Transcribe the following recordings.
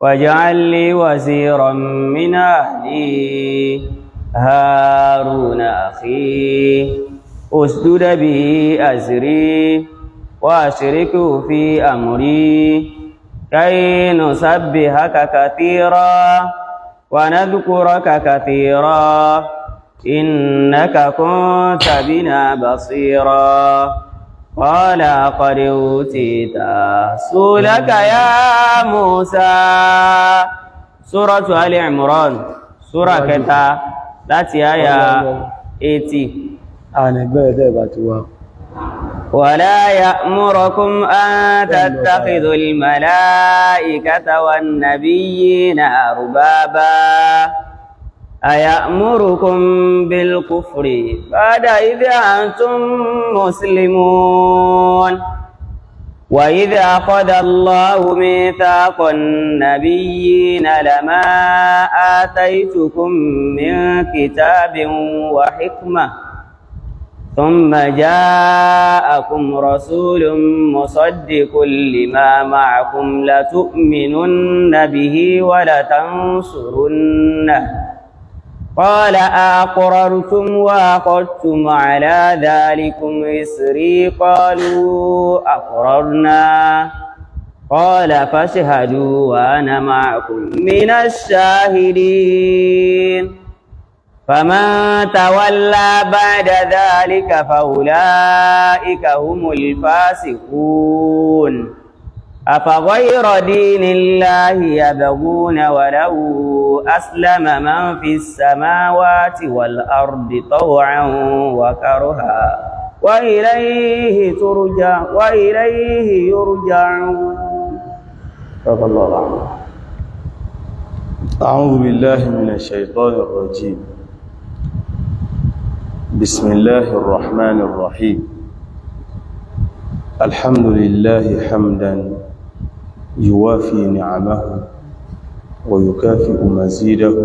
واجعل لي وزيرا من أهلي هارون أخي أشدد به أزري وأشركه في أمري كي نسبحك كثيرا ونذكرك كثيرا إنك كنت بنا بصيرا. قال قد أوتيت سؤلك يا موسى. سورة آل عمران سورة kẹta láti àyà 80. Àní bẹ́ẹ̀ bá ti wá. ولا يأمركم أن تتخذوا الملائكة والنبيين أربابا أيأمركم بالكفر بعد إذ أنتم مسلمون. وإذ أخذ الله ميثاق النبيين لما آتيتكم من كتاب وحكمة ثم جاءكم رسول مصدق لما معكم لتؤمنن به ولتنصرنه. قال أأقررتم وأخذتم على ذلكم إصري؟ قالوا أقررنا. قال فاشهدوا وأنا معكم من الشاهدين. فمن تولى بعد ذلك فأولئك هم الفاسقون. أفغير دين الله يبغون وله أسلم من في السماوات والأرض طوعا وكرها وإليه ترجع وإليه يرجعون. صدق الله العظيم. أعوذ بالله من الشيطان الرجيم. بسم الله الرحمن الرحيم. الحمد لله حمدا يوافي نعمه ويكافئ مزيده.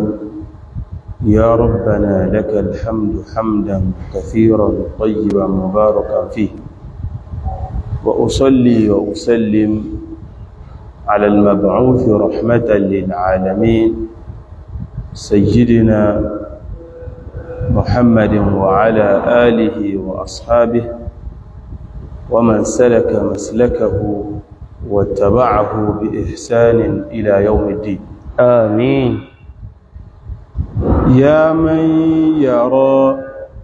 يا ربنا لك الحمد حمدا كثيرا طيبا مباركا فيه. وأصلي وأسلم على المبعوث رحمة للعالمين سيدنا محمد وعلى آله وأصحابه ومن سلك مسلكه واتبعه بإحسان إلى يوم الدين. آمين. يا من يرى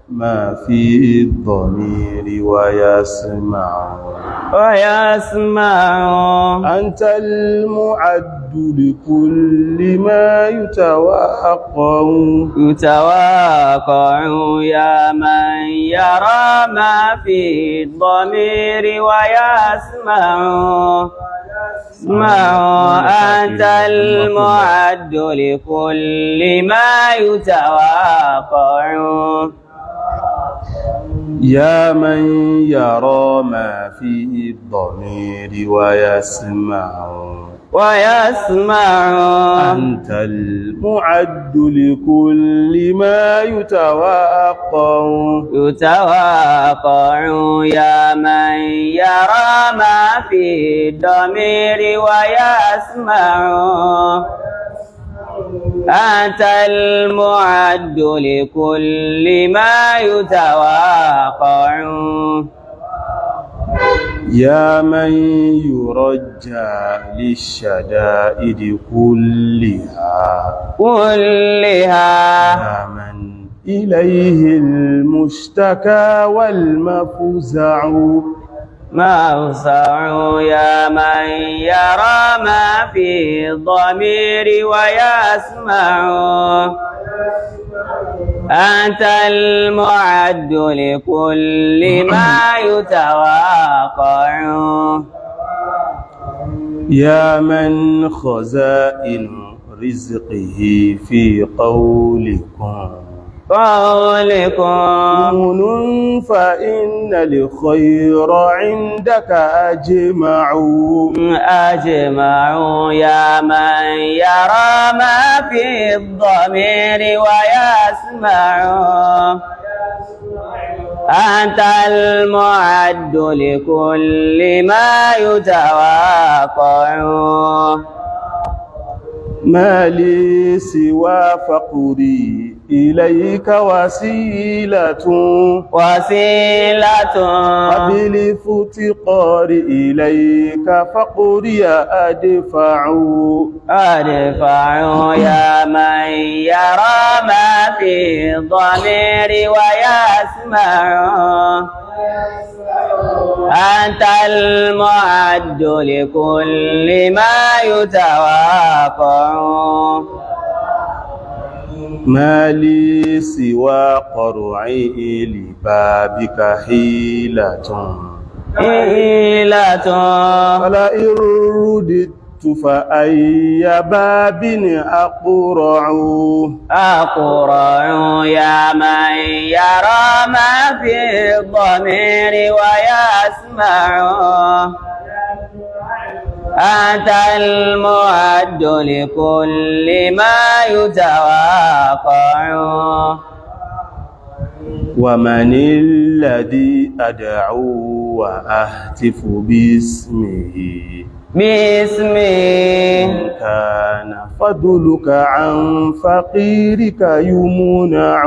ما في الضمير ويسمع ويسمع أنت المعد لكل ما يتوقع يتواقع. يا من يرى ما في الضمير ويسمع اسمع أنت المعد لكل ما يتواقع. يا من يرى ما في الضمير ويسمع ويسمع أنت المعد لكل ما يتوقع يتواقع. يا من يرى ما في الضمير ويسمع أنت المعد لكل ما يتواقع. يا من يرجى للشدائد كلها كلها يا من إليه المشتكى والمفزع موسع. يا من يرى ما في الضمير ويسمع أنت المعد لكل ما يتواقع. يا من خزائن رزقه في قولكم قولكم كن فإن الخير عندك أجمع أجمع. يا من يرى ما في الضمير ويسمع أنت المعد لكل ما يتوقع. ما لي سوى فقري إليك وسيلة. وسيلة. وبالافتقار إليك فقري أدفع. أدفع يا من يرى ما في الضمير ويسمع. أنت المعد لكل ما يتوقع. ما لي سوى قرعي لبابك حيلة. حيلة. فلئن رددت فأي باب أقرع. أقرع يا من يرى ما في الضمير ويسمع. أنت المعد لكل ما يتوقع. ومن الذي أدعو وأهتف باسمه. باسمه. إن كان فضلك عن فقيرك يمنع.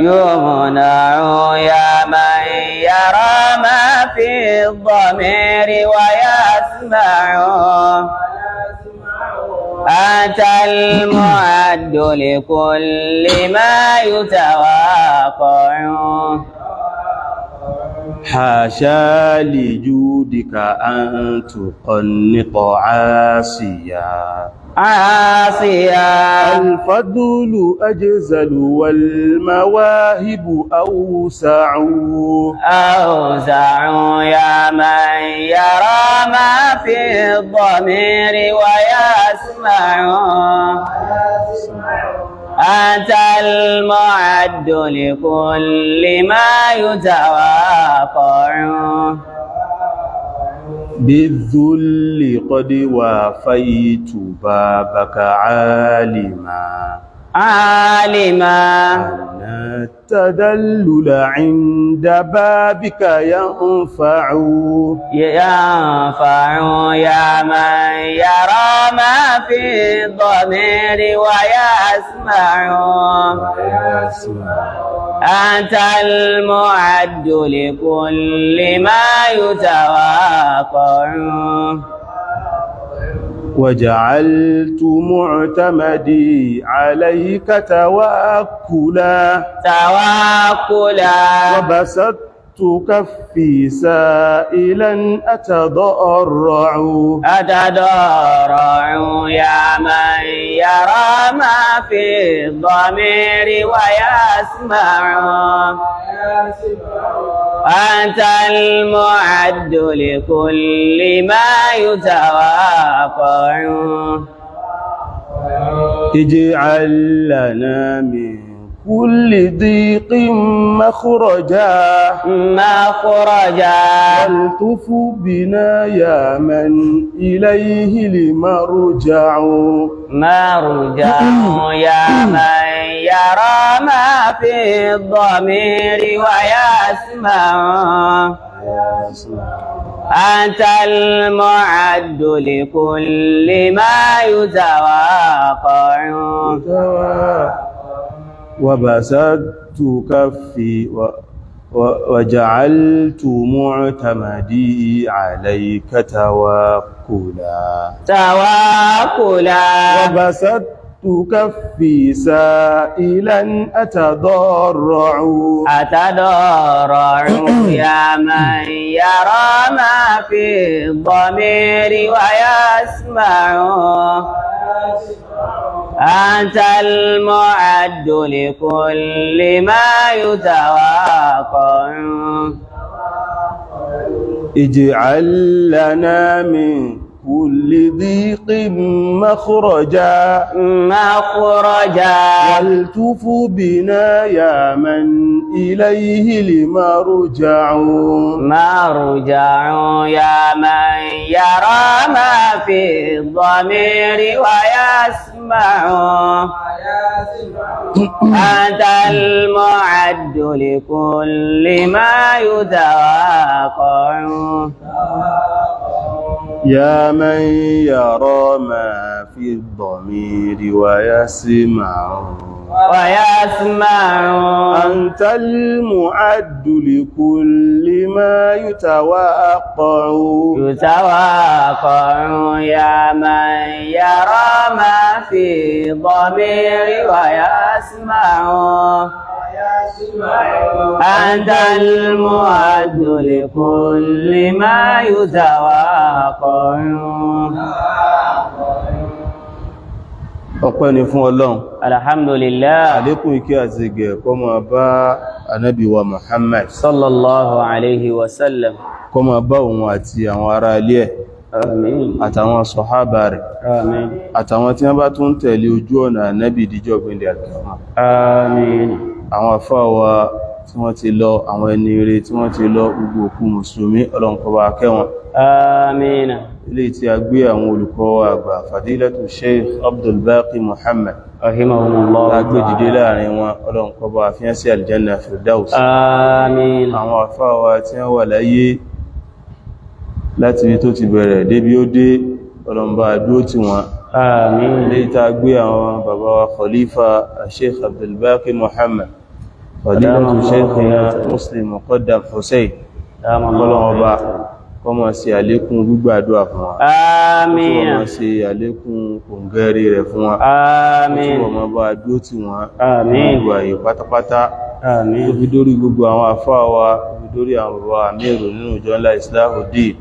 يمنع يا من يرى ما في الضمير ويسمع. أنت المعد لكل ما يتوقع. حاشا لجودك أن تقنط عاصيا. عاصيا. الفضل أجزل والمواهب أوسع. أوسع يا من يرى ما في الضمير ويسمع. أنت المعد لكل ما يتوقع. بالذل قد وافيت بابك عالما. عالما. أن التدلل عند بابك ينفع. ينفع يا من يرى ما في الضمير ويسمع. أنت المعد لكل ما يتوقع. وجعلت معتمدي عليك توكلا. توكلا. وبسطت كفي سائلا أتضرع. أتضرع يا من يرى ما في الضمير ويسمع. أنت المعد لكل ما يتوقع. اجعل لنا من كل ضيق مخرجا. مخرجا. والطف بنا يا من إليه المرجع. مرجع يا من يرى ما في الضمير ويسمع. أنت المعد لكل ما يتوقع. وبسطت كفي وجعلت معتمدي عليك توكلا. توكلا. وبسطت كفي سائلا أتضرع. أتضرع يا من يرى ما في الضمير ويسمع. أنت المعد لكل ما يتوقع. اجعل لنا من كل ضيق مخرجا. مخرجا. والتف بنا يا من إليه المرجع. مرجع يا من يرى ما في الضمير ويسمع. أنت المعد لكل ما يتوقع. يا من يرى ما في الضمير ويسمع. ويسمع. أنت المعد لكل ما يتوقع. يتوقع. يا من يرى ما في الضمير ويسمع، أنت المعد لكل ما يتوقع. Ọpẹ́ ni fún Ọlọ́run. الحمد لله. Àlékún ìkẹ́ àti ìgẹ̀ kó máa bá Ànábì wa Muhammad, صلى الله عليه وسلم. kó máa bá òun àti àwọn ará ilé ẹ̀, آمين. àtàwọn sọ̀hábà rẹ̀, آمين. àtàwọn tí wọ́n bá tún tẹ̀lé ojú ọ̀nà Ànábì díjọ́ gbìndẹ̀ àkàmà. آمين. Àwọn àfáà wa tí wọ́n ti lọ, àwọn ẹni ire tí wọ́n ti lọ, gbogbo òkú mùsùlùmí, Ọlọ́run kó bá kẹ́ wọn. آمين. Ilé tí a gbé àwọn olùkọ́ wa àgbà, Fadilatu Sheikh Abdul Baqi Muhammad, رحمهم الله. tá gbé dìde láàrin wọn, Ọlọ́run kó bá fi sí Aljanna Firdaus. آمين. Àwọn àfáà wa tí wọ́n wà láyé láti ibi tó ti bẹ̀rẹ̀ débi ó dé, Ọlọ́run bá dúró tì wọ́n. آمين. Ilé tá gbé àwọn bàbá wa Khalifa Sheikh Abdul Baqi Muhammad, Fadilatu Sheikhina Muslim Muqaddam Hussein, دام Ọlọ́run الله. ọba kó máa ṣe àlékún gbígbàdúrà fún wa, kó آمين. máa ṣe àlékún kòǹgẹ́rẹ́ rẹ̀ fún wa, kó آمين. máa bá dúró tì wọ́n آمين. gbogbo àyè pátápátá, tó آمين. fi dórí gbogbo àwọn àfáà wa, tó fi dórí àwọn bàbá àmírù nínú ìjọ ńlá Islahuddin,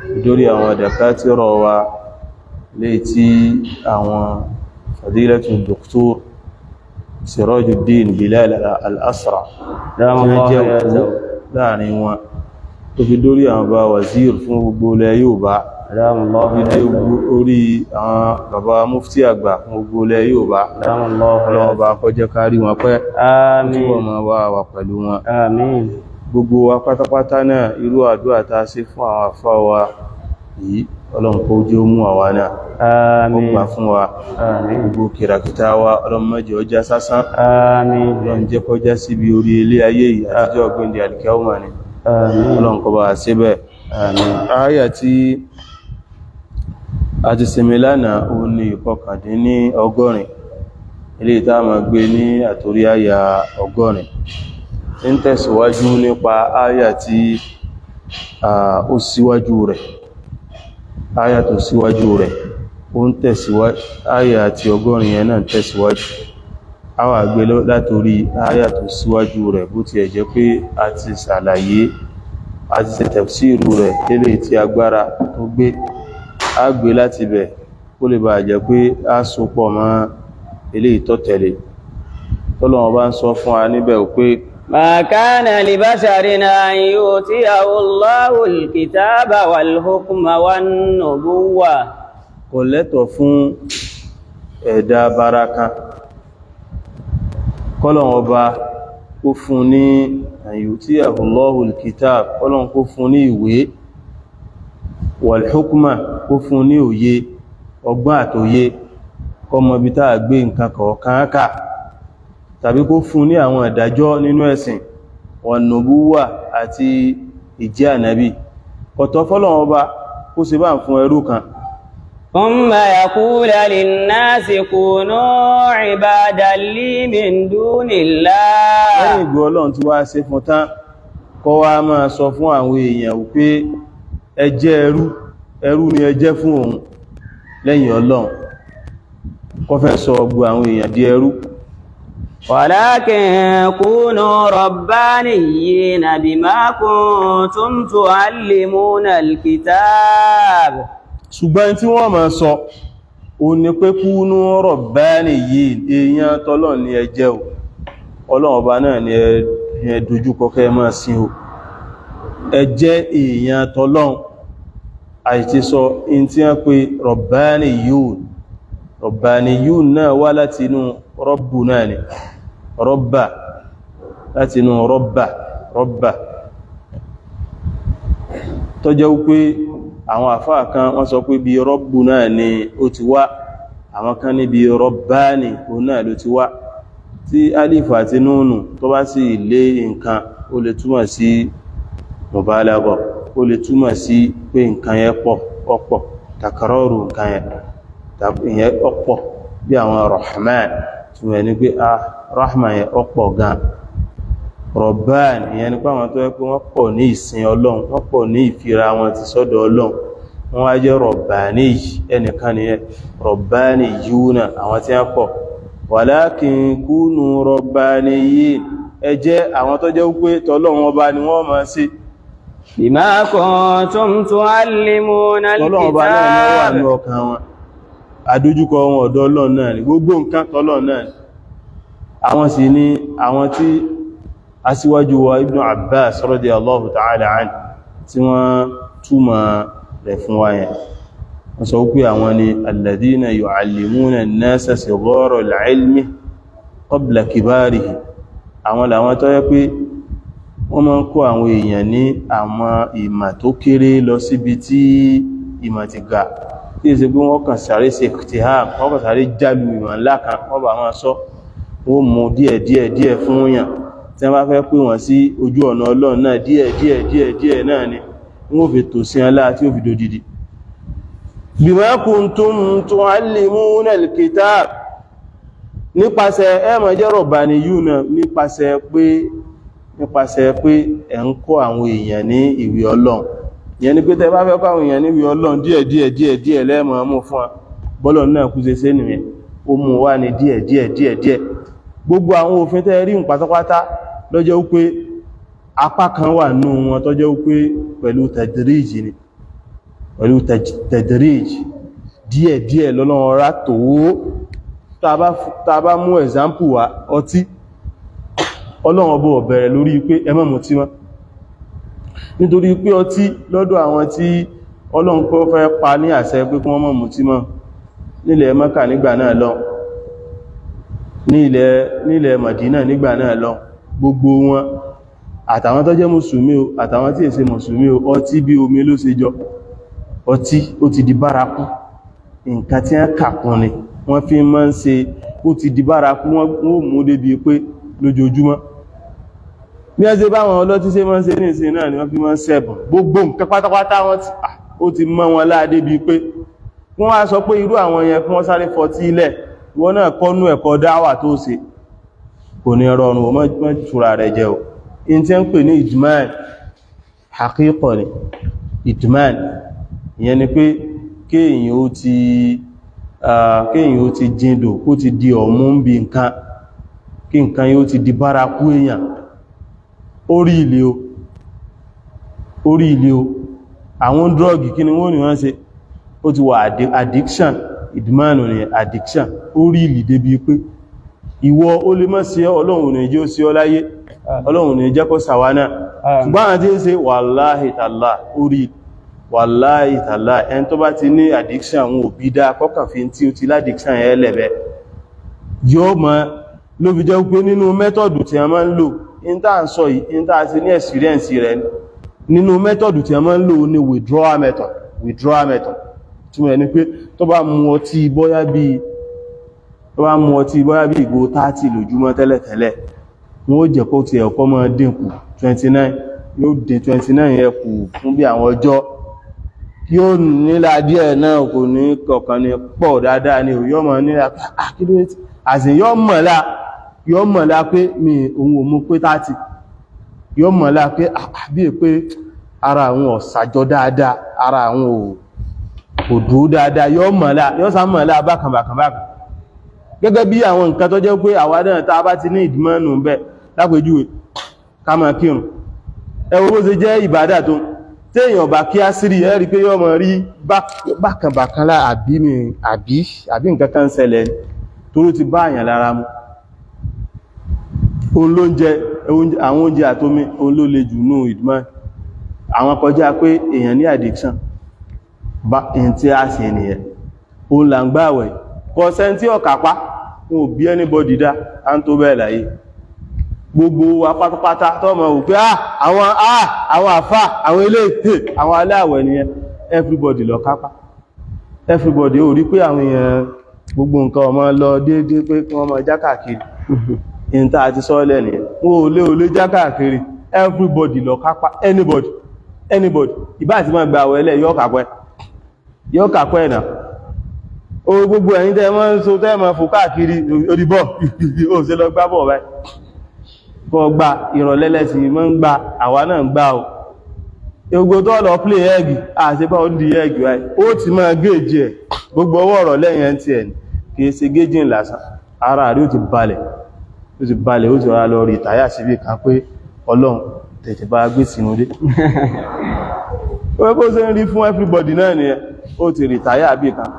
tó fi dórí àwọn dàkátírọ̀ wa léè tí àwọn Fadilatu Dr. Sirajuddin Bilal Al-Asra دام tí wọ́n الله jẹ́ òkú حياته. láàrin wọn, tó fi dórí àwọn bàbá wazir fún gbogbo ilẹ̀ Yorùbá, دام tó الله fi dé حياته. orí àwọn bàbá mufti àgbà fún gbogbo ilẹ̀ Yorùbá. دام الله Ọlọ́run حياته. bá kó jẹ́ ká rí wọn pẹ́, túbọ̀ آمين. máa wá wà pẹ̀lú wọn. آمين. Gbogbo wa pátápátá náà, irú àdúrà tá a ṣe fún àwọn àfáà wa yìí, Ọlọ́run kó jẹ́ ó mú àwa náà, ó gbà آمين. fún wa. آمين. Gbogbo kìràkìtà wa, Ọlọ́run má jẹ́ ó já sásán. آمين. Ọlọ́run jẹ́ kó já síbi orí ilé ayé yìí àtijọ́ ọgbìndì àlìkẹ́wọ̀n ni. آمين. Ọlọ́run kó bá wa ṣe bẹ́ẹ̀. آمين. Àyà tí a ti sinmi lánàá, ó ní 89, ilé ìta máa gbé ní àtorí àyà 80 tí ń tẹ̀síwájú nípa àyà tí ó síwájú rẹ̀. Àyà tó síwájú rẹ̀ ó ń tẹ̀síwájú, àyà tí 80 yẹn náà ń tẹ̀síwájú. A wà gbé látorí àyà tó síwájú rẹ̀, bó ti ẹ̀ jẹ́ pé a ti ṣàlàyé, a ti ṣe tafsiru rẹ̀ lélè tí agbára tó gbé a gbé láti bẹ̀, kó lè bàa jẹ́ pé a sopọ̀ mọ́ eléyìí tó tẹ̀lé. Tọ́lọ́run bá ń sọ fún wa níbẹ̀ pé ما كان لبشر أن يؤتيه الله الكتاب والحكم والنبوة. Kò lẹ́tọ̀ fún ẹ̀dá baraka kọ́lọ̀n ọba kó fún ní أن يؤتيه الله الكتاب, kọ́lọ̀n kó fún ní ìwé, والحكم, kó fún ní òye, ọgbọ́n àtòye, kọmọ bí táà gbé nǹkan kọ̀ọ̀kan ká, tàbí kó fún ní àwọn ìdájọ́ nínú ẹ̀sìn, والنبوة, àti ìjẹ́ ànábì. Kọ̀tọ̀ fọ́lọ̀n ọba kó ṣe bá ń fún ẹrú kan. ثم يقول للناس كونوا عبادا لي من دون Lẹ́yìn الله. ìgbò Ọlọ́run tí wá ṣe fún tán, kó wá máa sọ fún àwọn èèyàn wípé ẹ jẹ́ ẹrú, ẹrú ni ẹ jẹ́ fún òun lẹ́yìn Ọlọ́run, kó fẹ́ sọ gbogbo àwọn èèyàn di ẹrú. ولكن كونوا ربانيين بما كنتم تعلمون الكتاب. Ṣùgbọ́n tí wọ́n máa sọ ó ní pé كونوا ربانيين, èèyàn tọ́lọ́run ni ẹ jẹ́ o, Ọlọ́run ọba náà ni ẹ dojúkọ kẹ́ máa sìn o, ẹ jẹ́ èèyàn tọ́lọ́run. Àìtí sọ in tí wọ́n pè ربانيون, ربانيون náà wá láti inú رب náà ni, رب, láti inú رب, رب tó jẹ́ wípé àwọn àfáà kan wọ́n sọ pé bí رب náà ni ó ti wá, àwọn kan ní bí رباني òun náà ló ti wá. Tí alif àti núnù tó bá sì lé nǹkan, ó lè túmọ̀ sí مبالغة, ó lè túmọ̀ sí pé nǹkan yẹn pọ̀. Ọ̀pọ̀ takraru nǹkan yẹn, ìyẹn ọ̀pọ̀ bí àwọn Rahman, tí wọ́n ní pé ah, Rahman yẹn ọ̀pọ̀ gan. Rabban, ìyẹn ni pé àwọn tó yẹ pé wọ́n pọ̀ ní ìsìn Ọlọ́run, wọ́n pọ̀ ní ìfira wọn ti sọ́dọ̀ Ọlọ́run, wọ́n wá jẹ́ Rabbani. Ẹnìkan nìyẹn, Rabbaniyuna, àwọn tí wọ́n pọ̀. Walakin kunu Rabbaniyyin, ẹ jẹ́ àwọn tó jẹ́ pé tọ́lọ́run Ọba ni wọ́n máa ṣe. Bima kuntum tuallimuna Tọ́lọ́run Ọba náà ni ó wà ní al-kitab. ọkàn wọn, àdójúkọ wọn ọ̀dọ̀ Ọlọ́run náà ni, gbogbo nǹkan tọ́lọ́run náà ni. Àwọn sì ni àwọn tí aṣíwájú wa Ibn Abbas radiyallahu ta'ala anhu tí wọ́n túmọ̀ rẹ̀ fún wa yẹn, wọ́n sọ pé àwọn ni alladhina yu'allimuna an-nasa sighara al-ilmi qabla kibarihi. Àwọn làwọn tó yẹ pé wọ́n máa ń kó àwọn èèyàn ní àwọn ìmọ̀ tó kéré lọ síbi tí ìmọ̀ ti ga, tí èsì pé wọ́n kàn sáré ṣe ìtìhàm, wọ́n kàn sáré jálu ìmọ̀ ńlá kan, wọ́n bá máa sọ, wọ́n mú díẹ̀ díẹ̀ díẹ̀ fún yàn. Tí wọ́n bá fẹ́ pè wọ́n sí ojú ọ̀nà Ọlọ́run náà, díẹ̀ díẹ̀ díẹ̀ díẹ̀ náà ni wọ́n fi tò sí ọlá tí ó fi dòdìdì. Bima kuntum tuallimuna al-kitab, nípasẹ̀ ẹ máa jẹ́ Rabbaniyuna, nípasẹ̀ pé ẹ̀ ń kọ́ àwọn èèyàn ní ìwé Ọlọ́run. Ìyẹn ni pé tẹ́ bá fẹ́ kọ́ àwọn èèyàn ní ìwé Ọlọ́run, díẹ̀ díẹ̀ díẹ̀ díẹ̀ lẹ́ẹ̀mọ́ mú fún wa. Bọ́lọ̀ náà kú ṣe ṣe nìyẹn, ó mú wá ní díẹ̀ díẹ̀ díẹ̀ díẹ̀. Gbogbo àwọn òfin tẹ́ rí pátápátá lọ́jọ́ pé apá kan wà nú wọn tó jẹ́ pé pẹ̀lú tadrij ni, pẹ̀lú tadrij, díẹ̀ díẹ̀ lọ́lọ́run rá tó. Tá bá mú example wá, ọtí, Ọlọ́run ọbọ̀ bẹ̀rẹ̀ lórí pé ẹ má mutí mọ́, nítorí pé ọtí lọ́dọ̀ àwọn tí Ọlọ́run kọ́ fẹ́ pa ní àṣẹ pé kí wọ́n má mutí mọ́ nílẹ̀ Mẹ́kà nígbà náà lọ, nílẹ̀ Mádínà nígbà náà lọ, gbogbo wọn, àtàwọn tó jẹ́ mùsùlùmí o, àtàwọn tí è ṣe mùsùlùmí o, ọtí bí omi ló ṣe jọ. Ọtí ó ti di bárakú, nǹkan tí wọ́n kàkún ni wọ́n fi máa ń ṣe. Ó ti di bárakú, wọ́n ó mú débi pé lójoojúmọ́, bí wọ́n ṣe báwọn ọlọ́tí ṣe máa ń ṣe ní ìsìn náà ni wọ́n fi máa ń ṣẹ̀bùn gbogbo nǹkan pátápátá. Wọ́n ti ó ti mọ́ wọn láàdé bíi pé wọ́n wá sọ pé irú àwọn yẹn kí wọ́n sáré fọtí ilẹ̀. Ìwọ náà kọ́nú ẹ̀kọ́ dáwà tó ṣe, kò ní rọrùn o, mọ́ túra rẹ̀ jẹ́ o. In tí ń pè ní idman, haqiqa ni idman. Ìyẹn ni pé kéèyàn ó ti jíndò, kó ti di ọ̀mú ń bí nǹkan, kí nǹkan yóò ti di bárakú èèyàn. Orí ilé o, orí ilé o. Àwọn drug, kí ni wọ́n ní wọ́n ṣe? Ó ti wà addiction. Idman ni addiction. Orí ìlì débi pé ìwọ ó lè mọ́ sí. Ọlọ́run ní jẹ́ ó sí ọ láyé, Ọlọ́run ní jẹ́ kó sàwánà. Ṣùgbọ́n àwọn tí ń ṣe, wàláhì tàlá, orí, wàláhì tàlá, ẹni tó bá ti ní addiction, àwọn òbí dá kọ́kàn fi tí ó ti láddiction yẹn lẹ̀bẹ̀ yóò mọ́. Ló fi jẹ́ pé nínú method tí a máa ń lò, in tá ń sọ yìí, in tá ti ní experience rẹ̀, nínú method tí a máa ń lò ní withdrawal method. Withdrawal method tí wọ́n ní pé tó bá mu ọtí bóyá bí ìgò 30 lójúmọ́ tẹ́lẹ̀tẹ́lẹ̀, wọ́n ó jẹ́ kó ti ẹ̀kọ́ máa dínkù 29, yóò dín 29 yẹn kù fún bí àwọn ọjọ́, yóò nílá díẹ̀ náà, kò ní kọ̀kan ní pọ̀ dáadáa ni yóò mọ̀ nílá. Àsìn yóò mọ̀lá pé mi òun ò mú pé 30, yóò mọ̀lá pé àbí pé ara àwọn ọ̀sàjọ dáadáa, ara àwọn ò dúró dáadáa, yóò mọ̀lá, yóò sá mọ̀lá bákan bákan bákan. Gẹ́gẹ́ bí àwọn nǹkan tó jẹ́ pé àwa náà tá a bá ti ní ìdìmọ́nù ń bẹ, lápèjúwe ká máa kírun. Ẹ wo bó ṣe jẹ́ ìbádà tó, tí èèyàn bá kí á sírí, ẹ rí pé yóò mọ̀ rí bákan bákan lá, àbí mi àbí nǹkan kan ṣẹlẹ̀, toró ti bá àyàn lára mu. Òun ló ń jẹ àwọn oúnjẹ àtomi, òun ló le jù nú ìdìmọ́ àwọn, kọjá pé èèyàn ní addiction bá èyàn tí a ṣe nìyẹn. Òun là ń gbààwẹ̀, kò sẹ́ni tí ọ̀kápá wọn ò bí anybody dá á ń tó bẹ́ẹ̀ láyé. Gbogbo wa pátápátá tó mọ̀ wò pé àwọn àfá, àwọn ilé ìpè, àwọn aláàwẹ̀ nìyẹn. Everybody lọ kápá, everybody ò rí pé àwọn èèyàn, gbogbo nǹkan ọmọ lọ déédéé pé kí wọ́n máa já káàkiri. Ìta àti sọ́ọ̀lẹ̀ nìyẹn, wọn ò lè já káàkiri. Everybody lọ kápá, anybody, anybody ìbá àti máa gba àwẹ̀ ẹlẹ́ yọ́ kápẹ́. Yóò kàkọ́ ẹ̀nà. O gbogbo ẹ̀yin tẹ́ mọ́ ń so tẹ́ mọ́ fò káàkiri òdìbọ̀ ó ṣe lọ gbá bọ̀ báyìí. Kọ́ gba ìrọ̀lẹ́lẹ́sì mọ́ ń gba àwa náà ń gbá o. Gbogbo tó lọ play egg àṣepá ó di egg báyìí. Ó ti máa géèjì ẹ̀ gbogbo ọwọ́ ọ̀rọ̀ lẹ́yìn ẹ̀ ti ẹ̀ kìí ṣe géèjì lásán. Ara rí ó ti balẹ̀, ó ti balẹ̀, ó ti rà lọ rìtáyà síbí kan pé Ọlọ́run tètè bá gbé sínú dé. Ó bó ṣe ń rí fún everybody náà ni ó ti rìtáyà bí kan.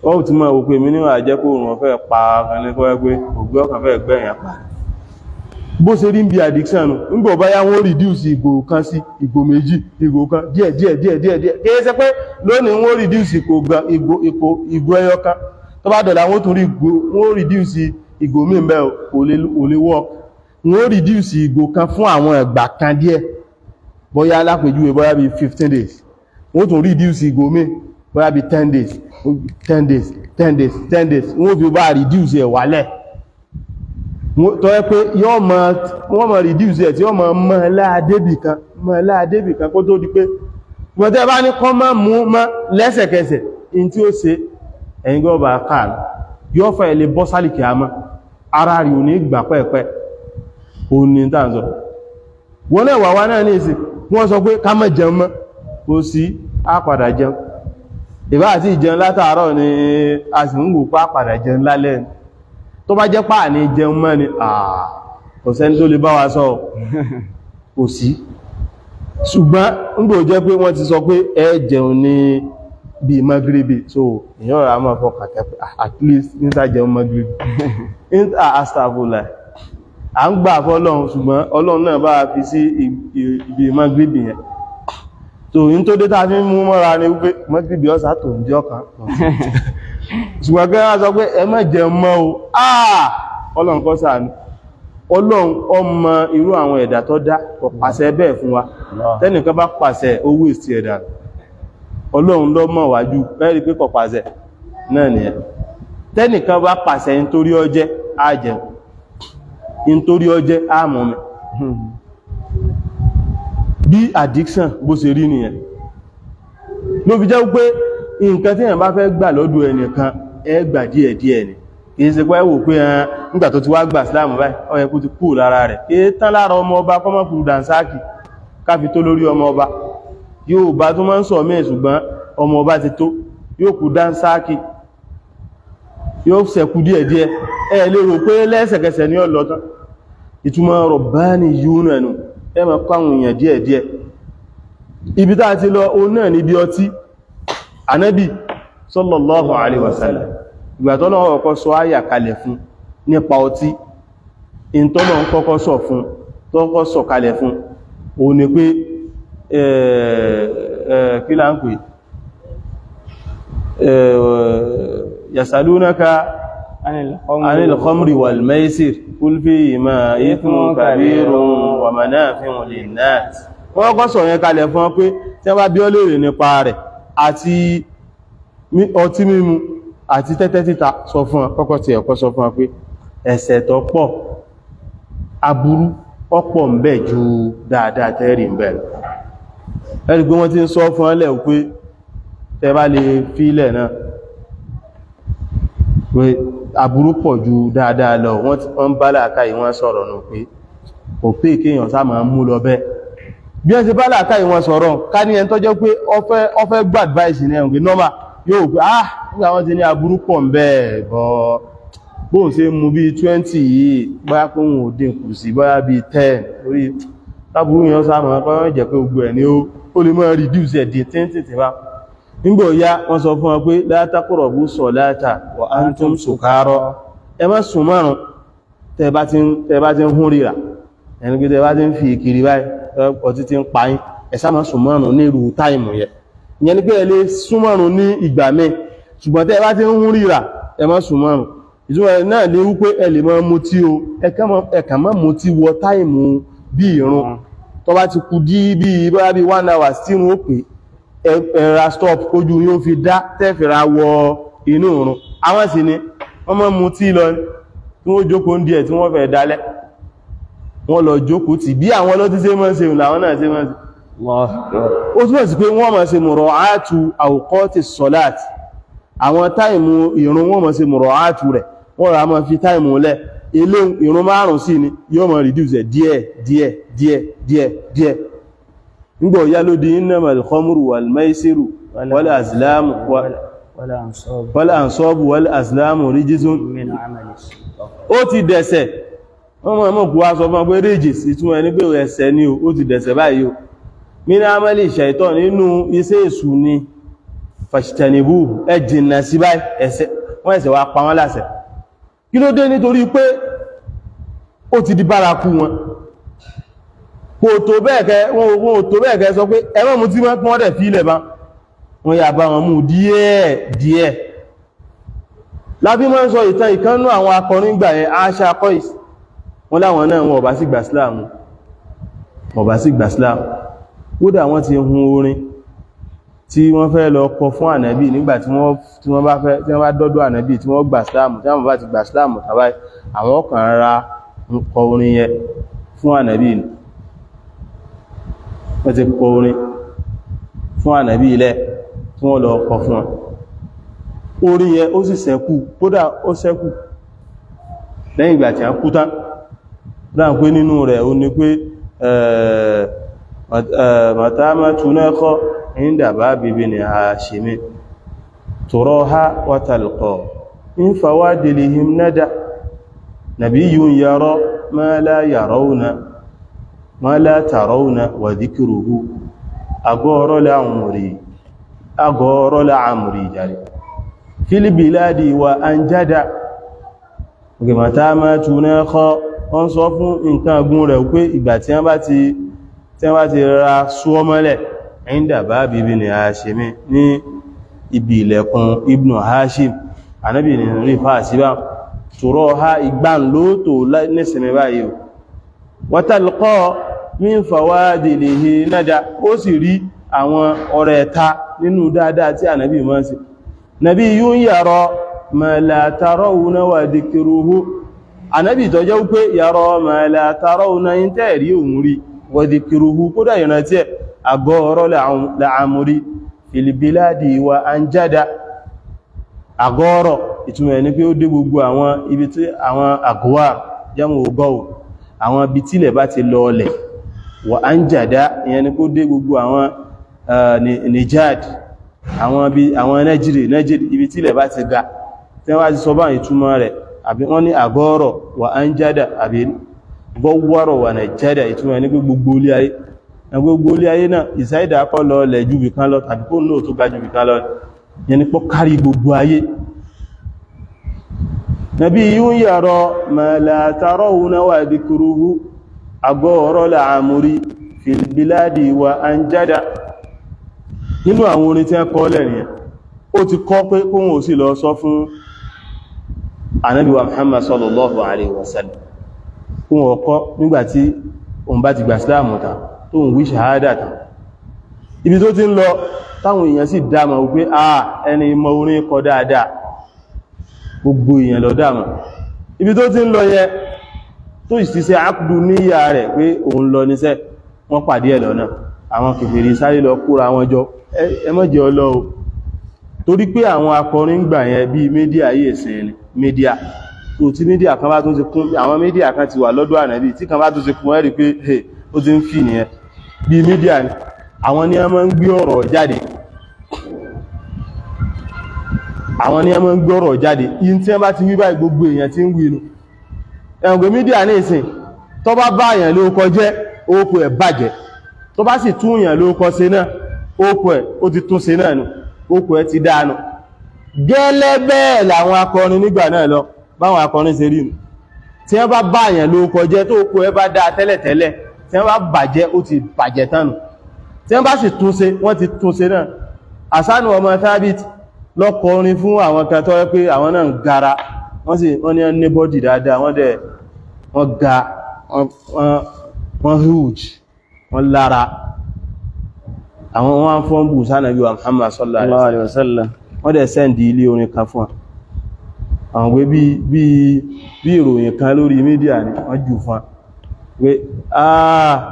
Ó ti mọ̀ òpé mi níwọ̀n àjẹ́ kó rùn ọ̀fẹ́ pa ọkàn ní kọ́ ẹgbẹ́ ògbé ọkàn fẹ́ gbẹ̀yàn pa. Bó ṣe rí ń bí addiction nù, nígbà bá yá wọ́n reduce ìgò kan sí ìgò méjì, ìgò kan díẹ̀ díẹ̀ díẹ̀ díẹ̀ díẹ̀. Kìí ṣe pé lónìí wọ́n reduce ìgò gan ìgò ìgò ìgò ẹyọ kan. Tó bá dọ̀la wọ́n tún rí ìgò wọ́n reduce ìgò míì bẹ́ẹ̀ kò lè work. Wọ́n reduce ìgò kan fún àwọn ìgbà kan díẹ̀. Bóyá lápèjúwe bóyá bí 15 days. Wọ́n tún reduce ìgò míì bóyá bí 10 days, 10 days, 10 days, 10 days. Wọ́n fi bá reduce ẹ̀ wálẹ̀. Tó yẹ pé yọ́ mọ̀ wọ́n mọ̀ reduce ẹ̀ tí yọ́ mọ̀ mọ́ láàdébì kan mọ́ láàdébì kan kó tó di pé wọ́n tẹ́ bá ní kọ́ mọ́ mú mọ́ lẹ́sẹ̀kẹsẹ̀ in tí ó ṣe ẹ̀yin gọ́ọ̀bà káàlù yóò fẹ́ ilé bọ́ sálìkì àmọ́ ara rí ò ní gbà pẹ́ẹ̀pẹ́. Òun ni tá ń sọ. Wọ́n náà wà wá náà ní ìsìn wọ́n sọ pé ká má jẹun mọ́, kò sí, á padà jẹun. Ìbá àti ìjẹun látàárọ̀ ni a sì ń wò pá padà jẹun lálẹ́ ni. Tó bá jẹ́ pà ní jẹun mọ́ ni, àà kò sẹ́ni tó lè bá wa sọ, kò sí. Ṣùgbọ́n ńgbò jẹ́ pé wọ́n ti sọ pé ẹ jẹun ní bí magribi, so èyàn rà máa fọkàn tẹ́ pé at least níta jẹun magribi. Astagfirullah, à ń gbà fọ́lọ́run, ṣùgbọ́n Ọlọ́run náà bá fi sí ibi magribi yẹn. So in tó dé tá fi ń mú mọ́ra ni wípé magribi ọ̀sà tó ń jọ kan. Ṣùgbọ́n kí wọ́n sọ pé ẹ má jẹun mọ́ o, ah, Ọlọ́run kó ṣàánú. Ọlọ́run ọmọ irú àwọn ẹ̀dá tó dá, kò pàṣẹ bẹ́ẹ̀ fún wa. Tẹ́nìkan bá pàṣẹ owó ìsì ẹ̀dá, Ọlọ́run ló mọ̀ wájú ẹ́rí pé kò pàṣẹ náà nìyẹn. Tẹ́nìkan bá pàṣẹ nítorí ọjẹ́ á jẹun, nítorí ọjẹ́ á mọ̀ mi. Bí addiction bó ṣe rí nìyẹn. Ló fi jẹ́ pé nǹkan tí èèyàn bá fẹ́ gbà lọ́dọ̀ ẹnìkan, ẹ gbà díẹ̀díẹ̀ ni. Kìí ṣe pé wò pé ẹn nígbà tó ti wá gbà sílámù báyìí, ó yẹ kó ti kú lára rẹ̀. Kìí tán lára ọmọ ọba kọ́mọ́kùrù dànsáàkì káfi tó lórí ọmọ ọba. Yóò bá tó máa ń sọ mí, ṣùgbọ́n ọmọ ọba ti tó, yóò kú dànsáàkì, yóò ṣẹ̀kú díẹ̀díẹ̀. Ẹ lè rò pé lẹ́sẹ̀kẹsẹ̀ ní ọlọ́ tán. Ìtumọ̀ rọ̀bánì yúnú ẹnu ẹ máa kọ́ àwọn èèyàn díẹ̀díẹ̀. Ibi tá a ti lọ òun náà níbi ọtí. Ànábì sallallahu alaihi wasallam, ìgbà tọ́lọ́run kọ́kọ́ sọ áyà kalẹ̀ fún nípa ọtí, in tọ́lọ́run kọ́kọ́ sọ fún, tọ́kọ́ sọ kalẹ̀ fún òun ni pé kí là ń pè, yasalunaka anil khamri wal maisir qul fihima ithmun kabirun wa manafi'un linnas. Wọ́n kọ́ sọ yẹn kalẹ̀ fún ọ pé tí wọ́n bá bí ọ léèrè nípa rẹ̀ àti ọtí mímu àti tẹ́tẹ́ títa, sọ fún ọ kọ́kọ́ tí ẹ̀kọ́ sọ fún ọ pé ẹ̀ṣẹ̀ tó pọ̀, aburú ọ̀pọ̀ ń bẹ ju dáadáa tẹ́rì ń bẹ lọ. Ẹ̀rí pé wọ́n ti ń sọ fún ọlẹ̀ pé tẹ́ bá lè fílẹ̀ náà pé aburú pọ̀ ju dáadáa lọ. Wọ́n bá làákàyè wọ́n sọ̀rọ̀ nù pé kò pé kéèyàn sá máa mú lọ bẹ́ẹ̀. Bí wọ́n ti bá làákàyè wọn sọ̀rọ̀ ká ní ẹni tó jẹ́ pé ó fẹ́ gba advice ní ẹ̀hùn pé normal yóò pé ah, nígbà wọ́n ti ní aburú pọ̀ ń bẹ́ẹ̀ bọ́ bóun ṣe mú bí 20 yìí, bóyá pé òun ò dínkù sí bóyá bí 10 orí táburú yẹn sá máa kọ́ jẹ́ pé gbogbo ẹ̀ ní ó lè mọ́ reduce ẹ̀ dín tíntìntì bá. Nígbò ya wọ́n sọ fún wọn pé la taqrabu salata wa antum sukara, ẹ má sùn márùn tẹ́ bá ti ń hún ríra, ẹni pé tẹ́ bá ti ń fi ìkiri báyìí, ọtí ti ń pa yín, ẹ sá má sùn márùn ní irú táìmù yẹn. Ìyẹn ni pé ẹ lè sún márùn ní ìgbà míì, ṣùgbọ́n tẹ́ bá ti ń hún ríra, ẹ má sùn márùn. Ìtumọ̀ náà ní wípé ẹ lè máa mutí o, ẹ kàn má mutí wọ táìmù bí ìrun tó bá ti kù dí bí bóyá bí 1 hour sínú, ó pè ẹ̀ra stop kójú yóò fi dá tẹ́fìra wọ inú ìrun. Àwọn sì ni wọ́n máa mutí lọ tí wọ́n jókòó ń díẹ̀ tí wọ́n fẹ́ dálẹ̀, wọ́n lọ jókòó tì bí àwọn ọlọ́tí ṣe máa ń ṣe làwọn náà ṣe máa ń ṣe. Allah. Ó túnmọ̀ sí pé wọ́n máa ṣe mura'atu awqati sọ́láàt, àwọn táìmù ìrun wọ́n máa ṣe mura'atu rẹ̀, wọ́n rà máa fi táìmù lẹ̀. Ilé ìrun márùn sí ni yóò máa reduce ẹ̀ díẹ̀ díẹ̀ díẹ̀ díẹ̀ díẹ̀. Nígbà ó yá ló di innamal khamru wal maisiru wal azlamu Wala ansab wal ansabu wal azlamu rijzun min amali shaitan. Ó ti dẹ̀sẹ̀. Wọ́n mọ̀ mọ̀ kú wá sọ fún ọ pé ríjìs, ìtumọ̀ ẹni pé ẹ̀ṣẹ̀ ni o, ó ti dẹ̀sẹ̀ báyìí o. Min amali shaitan, nínú iṣẹ́ èṣù ni. Fàṣítẹ̀nìbù, ẹ jìnà sí báyìí. Ẹ̀ṣẹ̀ wọ́n ẹ̀ṣẹ̀ wá pa wọ́n láṣẹ. Kí ló dé? Nítorí pé ó ti di bárakú wọn. Kò tó bẹ́ẹ̀ kẹ́ wọn ò tó bẹ́ẹ̀ kẹ́ sọ pé ẹ má mutí mọ́, kí wọ́n dẹ̀ fi ilẹ̀ bá wọn yà bá wọn mú díẹ̀ díẹ̀. Lábí máa ń sọ ìtàn ìkánnú àwọn akọrin gbà yẹn, Aṣa Qais. Wọ́n láwọn náà, wọn ò bá sí gbà Islam, wọn ò bá sí gbà Islam. Kódà wọ́n ti hun orin tí wọ́n fẹ́ lọ kọ fún ànábì nígbà tí wọ́n bá fẹ́, tí wọ́n bá dọ́dọ̀ ànábì, tí wọ́n gbà Islam, tí wọ́n bá ti gbà Islam tàbí àwọn kan rárá ń kọ orin yẹn fún ànábì ni. Wọ́n ti kọ orin fún ànábì ilẹ̀ tí wọ́n lọ kọ fún wọn. Orin yẹn ó sì ṣẹ́kù, kódà ó ṣẹ́kù lẹ́yìn ìgbà tí a kú tán. Dáa pé nínú rẹ̀ ó ní pé màtàmà túnẹ́kọ́ ìndàbá bíbí ni Hashimi turaha wa talqa in fawadilihim nada nabiyyun yara ma la yarawna ma la tarawna wa dhikruhu agọ́rọ̀ la'umri, agọ́rọ̀ la'amri jari fil biladi wa anjada. Màtàmà túnẹ́kọ́, wọ́n sọ fún nǹkan agun rẹ̀ pé ìgbà tí wọ́n bá ti ra súnmọ́lẹ̀ ẹ̀yìndà bá bíbí ni Hashimi, ní ibi ilẹ̀kùn Ibn Hashim, anábì ní rí fàásíbá tùrọ ha ìgbà lóòtò nísinmi báyìí. Watalqa min fawadilihi nada, ó sì rí àwọn ọ̀rẹ́ ẹ̀ta nínú dáadáa tí ànábì máa ń ṣe. Nabiyyun yara ma la tarawna wa dhikruhu, ànábì tó jẹ́ wípé yara ma la tarawna, ń tẹ́ẹ̀rí òun rí, wa dhikruhu, kódà ìrántí ẹ̀, agọ́rọ̀ la'amuri fil biladi wa anjada. Àgọ́rọ̀, ìtumọ̀ ẹ̀ ní pé ó dé gbogbo àwọn ibi tí àwọn àgọ́wà jámù ogọ́wò, àwọn ibi tílẹ̀ bá ti lọọlẹ̀. Wà anjada, ìyẹn ni kó dé gbogbo àwọn Nijad, àwọn ibi àwọn Nàìjírí, ibi tílẹ̀ bá ti ga. Tí wọ́n bá ti sọ bá ìtumọ̀ rẹ̀, àbí wọ́n ní àgọ́rọ̀ wà anjada àbí gọ́wọ́rọ̀ wà Nàìjíríà, ìtumọ̀ ní pé gbogbo ilé ayé, gbogbo ilé ayé náà ìsáìdà kọ́ lọ lẹ̀ ju bìkan lọ tàbí kó náà tó ga ju bìkan lọ, yẹn ni pọ́ kárí gbogbo ayé. Nabiyyun yara ma la tarawna wa dhikruhu agọ́rọ̀ la'amuri fil biladi wa anjada. Nínú àwọn orin tí a kọ́ lẹ́rin, ó ti kọ́ pé kóhun ò sí lọ sọ fún Ànábì wa Muhammad sallallahu alaihi wasallam, kóhun ọkọ́ nígbàtí òun bá ti gbà Ìsìlámù tán, tó ń wí ṣàhádà tán. Ibi tó ti ń lọ, táwọn èèyàn sì dámà wípé a ẹni mọ orin kọ dáadáa, gbogbo èèyàn lọ dámà ibi tó ti ń lọ yẹ, tó sì ṣe àkùdù níyà rẹ̀ pé òun lọ níṣẹ́. Wọ́n pàdé ẹ̀ lọ́nà. Àwọn kèfèrí sáré lọ kóra wọn jọ, ẹ má jẹ́ ọlọ́ o, torí pé àwọn akọrin gbà yẹn bíi media yìí ẹ̀sìn ni media tó tí media kan bá tún ti kún, àwọn media kan ti wà lọ́dọ̀ Ànábì, tí kan bá tún ti kún, ẹ́ rí pé hey, ó ti ń fì nìyẹn. Bíi media ni àwọn ní a máa ń gbé ọ̀rọ̀ jáde, àwọn ní a máa ń gbé ọ̀rọ̀ jáde. Yìí tí wọ́n bá ti wí báyìí, gbogbo èèyàn ti ń wí inú ẹ̀wọ̀n pé media ní ìsìn, tó bá bá èèyàn lórúkọ jẹ́, orúkọ ẹ̀ bàjẹ́. Tó bá sì tún èèyàn lórúkọ ṣe náà, orúkọ ẹ̀ ó ti tún ṣe náà nù, orúkọ ẹ̀ ti dánu. Gẹ́lẹ́ bẹ́ẹ̀ làwọn akọrin nígbà náà lọ, báwọn akọrin ṣe rí nù. Tí wọ́n bá bá èèyàn lórúkọ jẹ́, tó orúkọ ẹ̀ bá dáa tẹ́lẹ̀tẹ́lẹ̀, tí wọ́n bá bàjẹ́, ó ti bàjẹ́ tán nù. Tí wọ́n bá sì tún ṣe, wọ́n ti tún ṣe náà. Àsánù ọmọ Thabit lọ́kọrin fún àwọn kan tó yẹ pé àwọn náà ń gara, wọ́n sì wọ́n ní ní body dáadáa, wọ́n dẹ̀ wọ́n ga, wọ́n huge, wọ́n lára. Àwọn wọ́n fọ́n bù sánàbí wa Muhammad sallallahu alaihi wasallam. Wọ́n dẹ̀ send ilé orin kan fún àwọn pé bí ìròyìn kan lórí media ni wọ́n jù fún. Pé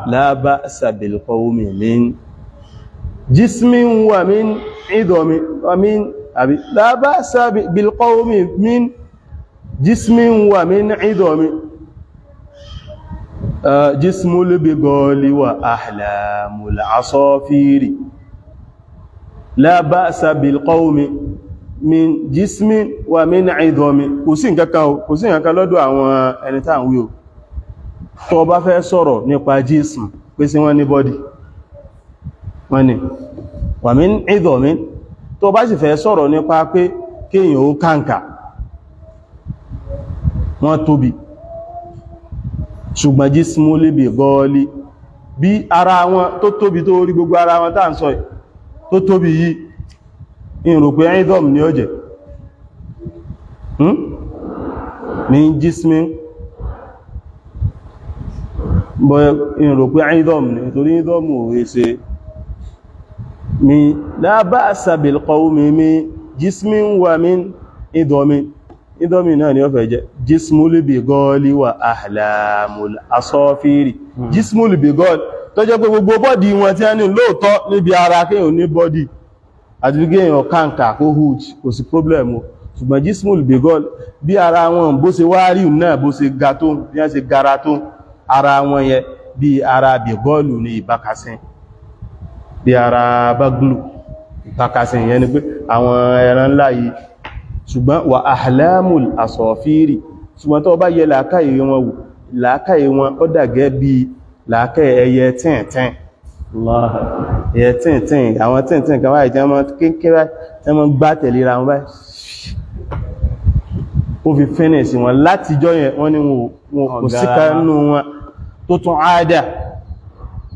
la ba'sa bil qawmi min jismin wa min idami wa min àbí la ba'sa bil qawmi min jismin wa min idami jismul bigali wa ahlamul asafiri. La ba'sa bil qawmi min jismin wa min idami. Kò sí nǹkankan o, kò sí nǹkankan lọ́dọ̀ àwọn ẹni tá ń wí o. Tó bá fẹ́ sọ̀rọ̀ nípa jism, pé sí wọ́n ní body, wọ́n ní wa min idami. Tó bá sì fẹ́ sọ̀rọ̀ nípa pé kéèyàn ó kàǹkà, wọ́n tóbi, ṣùgbọ́n jismul bigali, bí ara wọn tó tóbi tó rí gbogbo ara wọn tá ń sọ tó tóbi yìí, ìrò pé idom ni ó jẹ́ ní jismi bọ́, ìrò pé idom ni, torí idom ò rí ṣe mi. La ba'sa bil qawmi min jismin wa min idomi. Idomi náà ni ó fẹ́ jẹ́ jismul bigali wa ahlamul asafiri. Jismul bigali tó jẹ́ pé gbogbo body wọn tí a ní lóòtọ́ níbi ara, kéèyàn ní body àti bí kéèyàn kàǹkà kó huge, kò sí problem o. Ṣùgbọ́n jismul bigali, bí ara wọn bó ṣe wá rí náà, bó ṣe ga tó, bí wọ́n ṣe gara tó, ara wọn yẹ bí ara bigọ́ọ̀lù ní ìbákasín, bí ara baglu ìbákasín yẹn ni pé àwọn ẹran ńlá yìí. Ṣùgbọ́n wà ahlamul asọ̀fíìrì, ṣùgbọ́n tó bá yẹ làákàyè wọn wò, làákàyè wọn ó dàgẹ́ bí làákàyè ẹyẹ tíntìn, ẹyẹ tíntìn, àwọn tíntìn kan báyìí tí wọ́n kékeré, tí wọ́n gbá tẹ̀léra wọn báyìí. Ó fi fẹ́nẹ̀sì wọn látijọ́ yẹn. Wọ́n ní wọn kò síkà nínú wọn tó tún àádà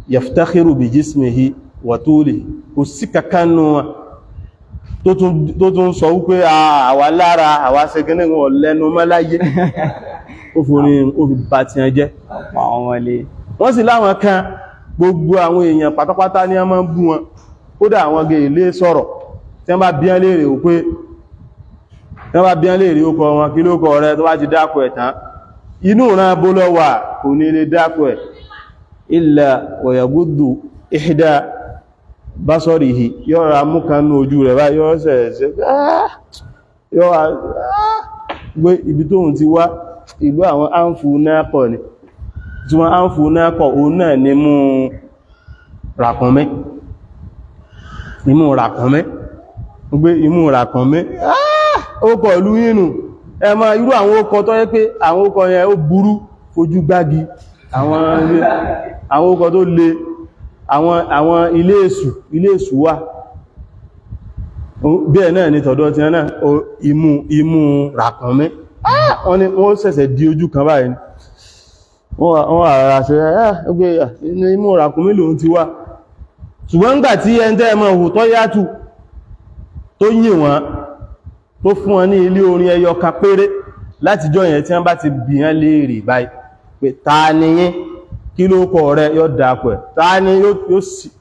yaftakhiru bi jismihi wa tulihi, kò sí kankan nínú wọn tó tún sọ wípé àwa lára àwa ṣẹgẹ́nẹ́ wọn lẹ́nu mọ́láyé. Ó fi ó fi bá ti hàn jẹ́. Wọ́n sì láwọn kan, gbogbo àwọn èèyàn pátápátá ní a máa ń bú wọn. Kódà àwọn gẹ̀ ilé sọ̀rọ̀, tí wọ́n bá bí án léèrè ó pé, tí wọ́n bá bí án léèrè ó kọ wọn, kí ló kọ rẹ, tó bá ti dákọ̀ ẹ̀ tán, inú ìran bó lọ wà, kò ní lè dákọ̀ ẹ̀ illa wọ̀yàgúdù ihda basarihi, yọ́ra mú kan ní ojú rẹ̀ bá yọ́ sẹ̀ẹ̀sẹ̀ yọ́ gbé ibi tóhun ti wá, ìlú àwọn áǹfù náà pọ̀ ni. Tí wọ́n áǹfù náà pọ̀, òun náà ní mú ràkúnmí, imú ràkúnmí, gbé imú ràkúnmí, ó kọ̀ ìlú yínú ẹ mọ̀ irú àwọn ókọ tó yẹ pé àwọn ókọ yẹn ó burú fojú gbági, àwọn ókọ tó le, àwọn ilé èṣù, ilé èṣù wà bẹ́ẹ̀ náà ni tọ̀dọ̀ tí náà imú ràkúnmí. Wọ́n ni wọ́n ṣẹ̀ṣẹ̀ di ojú kan báyìí, wọ́n wà rárá ṣe ẹgbẹ́ imú ràkúnmí lòun ti wá. Ṣùgbọ́n nígbà tí ẹn tẹ́ ẹmọ òhù tó yàtù tó yìn wọ́n, tó fún wọn ní ilé orin ẹyọ kan péré látijọ́ yẹn, tí wọ́n bá ti bi wọ́n léèrè báyìí pé ta ni yín, kí ló kọ rẹ, yóò dàpọ̀ ẹ̀, ta ni,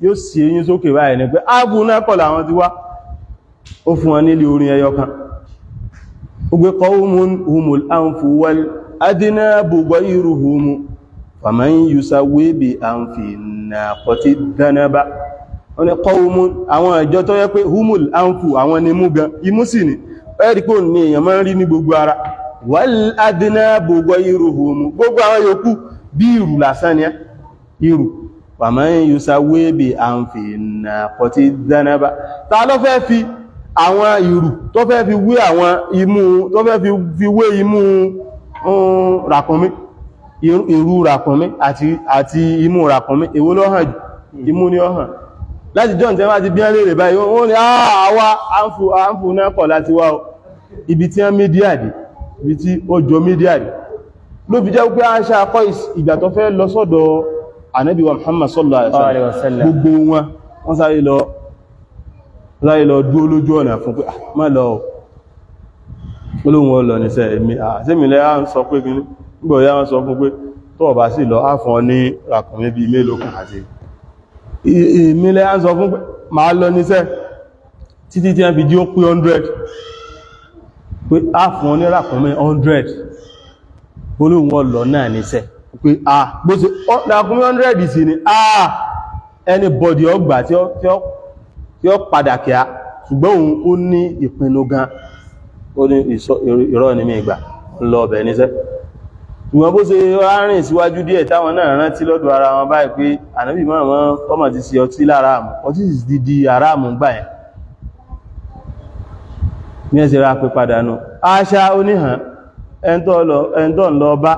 yóò sì eyín sókè báyìí ni pé áàbù náà kọ̀ làwọn ti wá. Ó fún wọn nílé orin ẹyọ kan, ó gbé qawmun humul anfu wal adnabu ghayruhum faman yusawwi bi anfi naqati dhanaba. Wọ́n ní qawmun, àwọn ìjọ tó yẹ pé humul anfu, àwọn ni mú gan, imú sì ni ẹ̀rí pé ní èèyàn máa ń rí ní gbogbo ara, wal adnabu ghayruhum, gbogbo àwọn yòókù bí ìrù lásán ni ìrù, faman yusawwi bi anfi naqati dhanaba. Ta ló fẹ́ fi àwọn ìrù tó fẹ́ fi wé àwọn imú, tó fẹ́ fi wé imú ràkúnmí, ìrù ràkúnmí àti imú ràkúnmí, èwo ló hàn jù? Imú ni ó hàn. Láti john tẹ́ bá ti bíán léèrè báyìí, wọ́n ní àwa àǹfù náà kọ̀ láti wá o. Ibi tí wọ́n mídíà dé, ibi tí ó jọ mídíà dé, ló fi jẹ́ pé a ń ṣe akọ́ ìgbà tó fẹ́ lọ sọ́dọ̀ Ànábì wa Muhammad sallallahu alaihi wasallam, gbogbo wọn wọ́n sáré lọ dúó lójú ọ̀nà fún pé má lọ olóhun ọlọ̀ nìṣẹ́ èmi àṣẹ́mìlẹ́ á ń sọ pé kí nígbò ya wọ́n sọ fún pé tó bá sì lọ áfọn ní ràkúnmí bí mélòó kan, àti ìmìlẹ̀ á ń sọ fún pé máa lọ níṣẹ́ títí tí wọ́n fi jí ó pé 100, pé áfọn ní ràkúnmí 100, olóhun ọlọ̀ náà níṣẹ́ Pé ah, bó ṣe ràkúnmí 100 sí ni, ah, anybody ọgbà tí ó padà kíá. Ṣùgbọ́n òun ó ní ìpinnu gan, ó ní ìrọ́ ní mi ìgbà ń lọ ọbẹ̀ níṣẹ́. Ṣùgbọ́n bó ṣe rárìn síwájú díẹ̀, táwọn náà rántí lọ́dọ̀ ara wọn báyìí pé ànábì mọ́ ọmọ ti ṣe ọtí lára àmù, ọtí sì ti di aráàmù gbà yẹn ní ẹsẹ̀ ra pé padà nù. Aṣá oníhàn ẹntọ́ ń lọ bá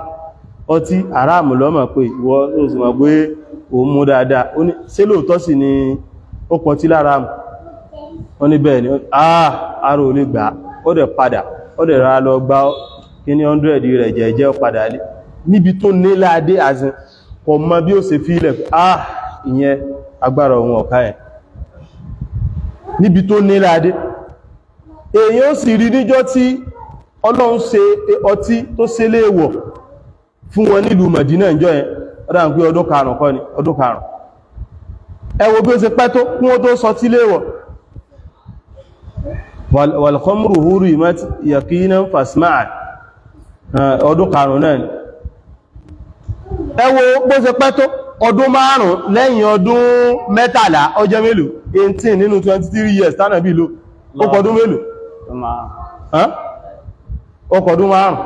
ọtí aráàmù lọ́mọ̀ pé ìwọ ó sì mọ̀ pé òun mú dáadáa. Ó ní ṣé lóòótọ́ sì ni ó pọtí lára àmù? Wọ́n ní bẹ́ẹ̀ ni. Ah, ara ò lè gbà. Ó dẹ̀ padà, ó dẹ̀ ra lọ gbá kí ní 100 rẹ̀ jẹ́jẹ́, padà lé níbi tó níláadé àzin kò mọ bí ó ṣe fílẹ̀. Ah, ìyẹn agbára òun ọ̀ká ẹ̀ níbi tó níláadé. Èyàn ó sì rí níjọ́ tí Ọlọ́run ṣe ọtí tó ṣe léèwọ̀ fún wọn nílùú Mẹ̀dínà ìjọ yẹn, ọdá ń pé ọdún karùn-ún kọ́ ni, ọdún karùn-ún. Ẹ wo bí ó ṣe pẹ́ tó kún ó tó sọ tí léèwọ̀. Wal-khamru hurimat yaqinan fasma'a, ọdún karùn-ún náà ni. Ẹ wo bó ṣe pẹ́ tó, ọdún márùn-ún lẹ́yìn ọdún 13, ọjọ́ mélòó? 18 nínú 23 years tánàbí lò, ó kọdún mélòó? Ó kọdún márùn-ún.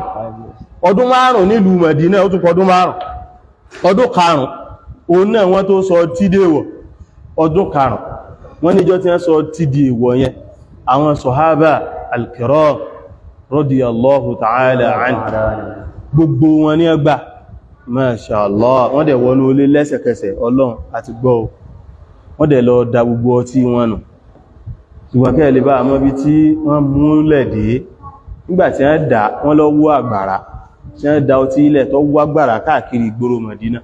Ọdún márùn-ún nílùú Mẹ̀dínà, ó tún kọdún márùn-ún. Ọdún karùn-ún òun náà wọ́n tó sọ tí dèwọ̀. Ọdún karùn-ún wọ́n níjọ́ tí wọ́n sọ tí di èwọ̀ yẹn, àwọn sọ̀hábà al-kiram radiyallahu ta'ala anhu gbogbo wọn ní ẹgbà, masha Allah, wọ́n dẹ̀ wọnú olé lẹ́sẹ̀kẹsẹ̀. Ọlọ́run àti gbọ́, wọ́n dẹ̀ lọ da gbogbo ọtí wọn nù. Ṣùgbọ́n kẹ́ lè bá àmọ́ bí tí wọ́n múlẹ̀ dé, nígbàtí wọ́n dà wọ́n lọ wó àgbàrá tí wọ́n da ọtí ilẹ̀ tó wó àgbàrá káàkiri ìgboro Mọ̀dínà,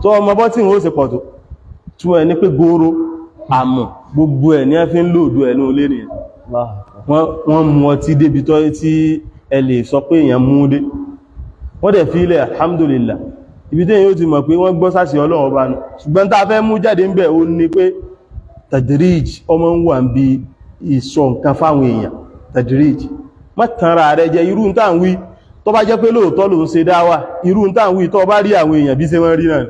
tó ọmọ bọ́ tí wọ́n ó ṣe pọ̀ tó tí wọ́n ní pé góró àmọ̀ gbogbo ẹ̀ ní wọ́n fi ń lòdù ẹ̀ ní olé nìyẹn. Wọ́n mú ọtí débi tọ́ tí ẹ lè sọ pé èèyàn mú dé. Wọ́n dẹ̀ fi ilẹ̀, alhamdulillah. Ibi tí èèyàn ó ti mọ̀ pé wọ́n gbọ́ sáṣì Ọlọ́run ọba nù. Ṣùgbọ́n tá a fẹ́ mú jáde ń bẹ̀ ó ní pé tadrij ọmọ ń wà ń bí ìsọ nǹkan fáwọn èèyàn. Tadrij, má tanra rẹ jẹ. Irú tá ń wí, tó bá jẹ́ pé lóòótọ́ ló ń ṣe dáwà, irú tá ń wí, tó bá rí àwọn èèyàn bí ṣe wọ́n rí náà,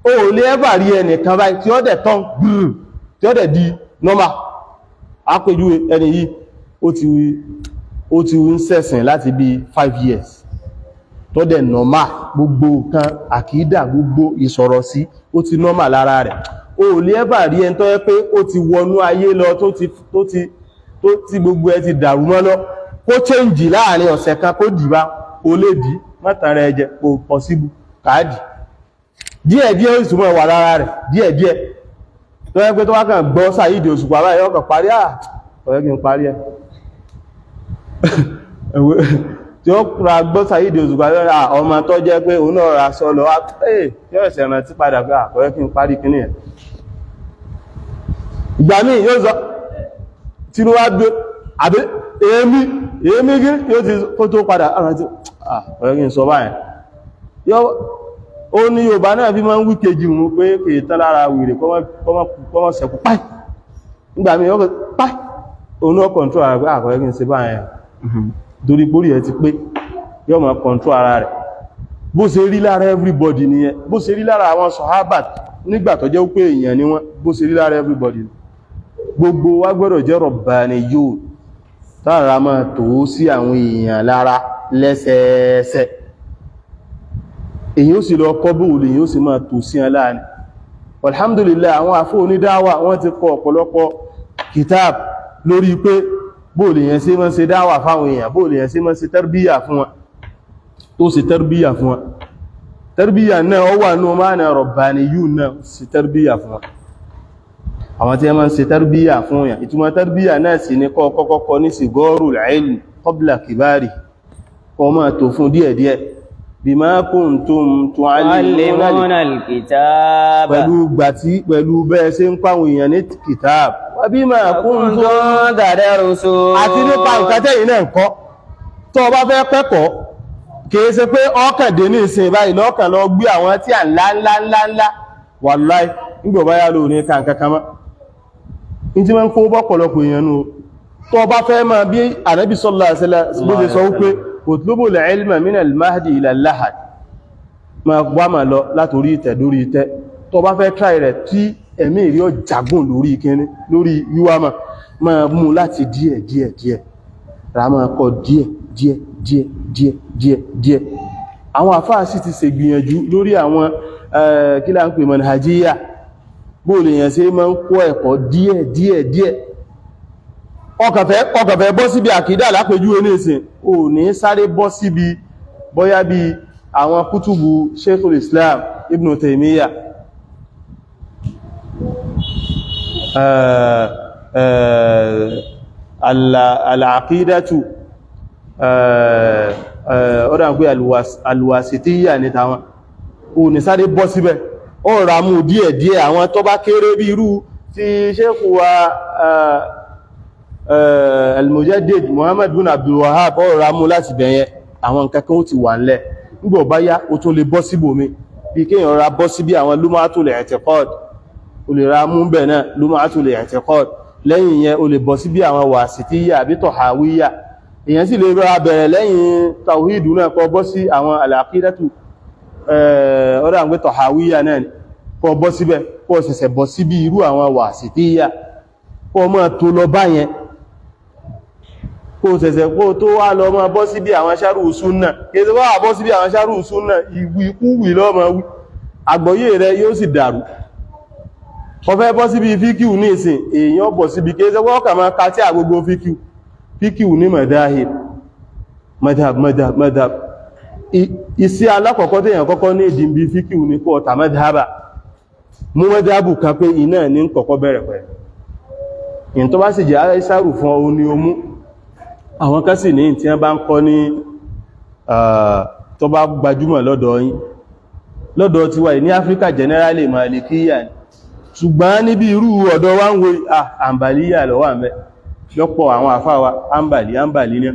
o ò lè ẹ́bà rí ẹnìkan báyìí tí ó dẹ̀ tán gbùrù tí ó dẹ̀ di normal. Àpèjúwe ẹni yìí, ó ti ń ṣẹ̀sìn láti bí 5 years, tó dẹ̀ normal, gbogbo nǹkan àkídà, gbogbo ìsọ̀rọ̀ sí, ó ti normal lára rẹ̀. O ò lè ẹ́bà rí ẹni tó yẹ pé ó ti wọnú ayé lọ, tó ti gbogbo ẹ ti dàrú mọ́ lọ, kó change láàrin ọ̀sẹ̀ kan, kó dìbá kó lè dì mọ́tàn rẹ̀ jẹ, kò possible. Káàdì díẹ̀díẹ̀ ó sì túnmọ̀ wà lára rẹ̀ díẹ̀díẹ̀, tó yẹ pé tó wá kàn gbọ́ Saheed Òṣùpá báyìí, ọkàn parí à ọ̀yẹ́ kí n parí ẹ̀ tí ó ra gbọ́ Saheed Òṣùpá báyìí, ọmọ tó jẹ́ pé òun náà ra sọ lọ tí ó ẹ̀sẹ̀ rántí padà pé àkọ́yẹ́ kí n parí kíní ẹ̀. Ìgbà míì yóò sọ tí ló wá gbé àbí èémí èémí gí yóò ti kó tó padà rántí ọ̀yẹ́ kí n sọ báyìí. Ó ní Yorùbá náà fi máa ń wí kejì mú pé kèé tán lára wèrè kọ́mọ́ sẹ̀kú páì. Nígbà míì yóò páì, òun náà control ara pé àkọ́yẹ́ kí n ṣe báyìí, torí pórí ẹ̀ ti pé, yóò máa control ara rẹ̀. Bó ṣe rí lára everybody nìyẹn. Bó ṣe rí lára àwọn sọ̀hábà nígbà tó jẹ́ pé èèyàn ni wọ́n, bó ṣe rí lára everybody. Gbogbo wa gbọ́dọ̀ jẹ́ rabbaniyun, táàrà máa tó sí àwọn èèyàn lára lẹ́sẹẹsẹ. Èyí ó sì lọ kọ́ bóòlù, èyí ó sì máa tó sí ẹ láàrin. Alhamdulillah, àwọn àfó onídáwà wọ́n ti kọ ọ̀pọ̀lọpọ̀ kitab lórí pé bóòlù yẹn sí máa ṣe dáwà fáwọn èèyàn, bóòlù yẹn sí máa ṣe tarbiyya fún wọn, tó sì tarbiyya fún wọn. Tarbiyya náà ó wà ní máa rabbaniyun náà sí tarbiyya fún wọn. Àwọn tí a máa ń ṣe tarbiyya fún yàn, ìtumọ̀ tarbiyya náà sì ní kọ́ kọ́kọ́ ní sigorul ilm qabla kibari, kọ́ máa tó fún díẹ̀díẹ̀. Bima kuntum tu'allimuna al-kitaba, pẹ̀lú gbàtí pẹ̀lú bẹ́ẹ̀ ṣe ń pàwọn èèyàn ní kitab, wa bima kuntum tadrusun, àti nípa nǹkan tẹ́yìn náà kọ́. Tó bá fẹ́ kẹ́kọ̀ọ́, kìí ṣe pé ọkàndé ní ìsìn báyìí lọ́kàn lọ gbé àwọn tí à ńlá ńlá ńlá ńlá. Wàláì, nígbà báyá lò ní kàǹkankan mọ́ ní tí wọ́n ń kó bọ́pọ̀lọpọ̀ èèyàn nù. Tó bá fẹ́ máa bí Ànábì sallallahu alaihi wasallam bó ṣe sọ wípé utlubul ilma min al-mahdi ila al-lahad, Ma wá mà lọ látorí ìtẹ̀ lórí ìtẹ́. Tó bá fẹ́ try rẹ̀ tí ẹ̀mí rí ó jagun lórí kíní, lórí wíwá, mà máa mú láti díẹ̀ díẹ̀ díẹ̀, ra máa kọ díẹ̀ díẹ̀ díẹ̀ díẹ̀ díẹ̀ díẹ̀. Àwọn àfáà sì ti ṣègbìyànjú lórí àwọn kí là ń pè, manhajiyya, bóòlù èèyàn ṣe máa ń kọ́ ẹ̀kọ́ díẹ̀ díẹ̀ díẹ̀. Ọkàfẹ́ bọ́ síbi àkídà lápèjúwe ní ìsìn, ò ní sáré bọ́ síbi bóyá bí àwọn kútùbù Sheikhul Islam Ibn Taymiyyah, al-aqidatu, ọ̀dá ń pé al-wasitiyya ní tàwọn, ò ní sáré bọ́ síbẹ̀. Ó rà mú díẹ̀ díẹ̀, àwọn tó bá kéré bí irú tí Sheikh wa al-Mujaddid Muhammad bin Abdul Wahhab, ó rà mú láti bẹ̀yẹn. Àwọn nǹkan kan ó ti wà ńlẹ̀. Nígbà bá yá, ó tún lè bọ́ síbòmí, bí kéèyàn ra bọ́ síbí àwọn Lumatul I'tiqad, o lè ra mú bẹ̀ náà, Lumatul I'tiqad. Lẹ́yìn yẹn, o lè bọ́ síbí àwọn Wasitiyya àbí Tahawiyya. Èyàn sì lè ra bẹ̀rẹ̀ lẹ́yìn tawhidu náà, kó bọ́ sí àwọn al-aqidatu, ọ̀rọ̀ àwọn Tahawiyya náà ni, kó bọ́ síbẹ̀, kó ṣẹ̀ṣẹ̀ bọ́ síbí irú àwọn Wasitiyya, kó máa tó lọ báyẹn, kó ṣẹ̀ṣẹ̀ kó tó wá lọ máa bọ́ síbí àwọn sharhu sunna. Kí wá bọ́ síbí àwọn sharhu sunna, ìwíkúwì lọ́mọ wí, àgbọ́yé rẹ yóò sì dàrú. Ó fẹ́ bọ́ síbi fíkíù ní ìsìn, èèyàn bọ̀ síbi kí ẹsẹ́ kà máa ka tí àgbogbo fíkíù. Fíkíù ní madahib, madhab, madhab, madhab. Iṣẹ́ alákọ̀ọ́kọ́ tí èèyàn kọ́kọ́ ní ìdí bí fíkíù ní kó ọ̀tà madhaba, mú madhabu kan pé iná ní kọ́kọ́ bẹ̀rẹ̀ pẹ̀lú. In tó bá sì jẹ́ àìsàrù fún ọ ní omú. Àwọn kan sì ní tí wọ́n bá ń kọ́ ní tó bá gbajúmọ̀ lọ́dọ̀ yín, lọ́dọ̀ tiwa ní Áfíríkà generally, Malikiya ni. Ṣùgbọ́n níbi irú ọ̀dọ̀ wa ń wo àmbàlíyà lọ́wọ́ àmẹ́ lọ́pọ̀ àwọn àfáwà, àmbàlí, àmbàlí ní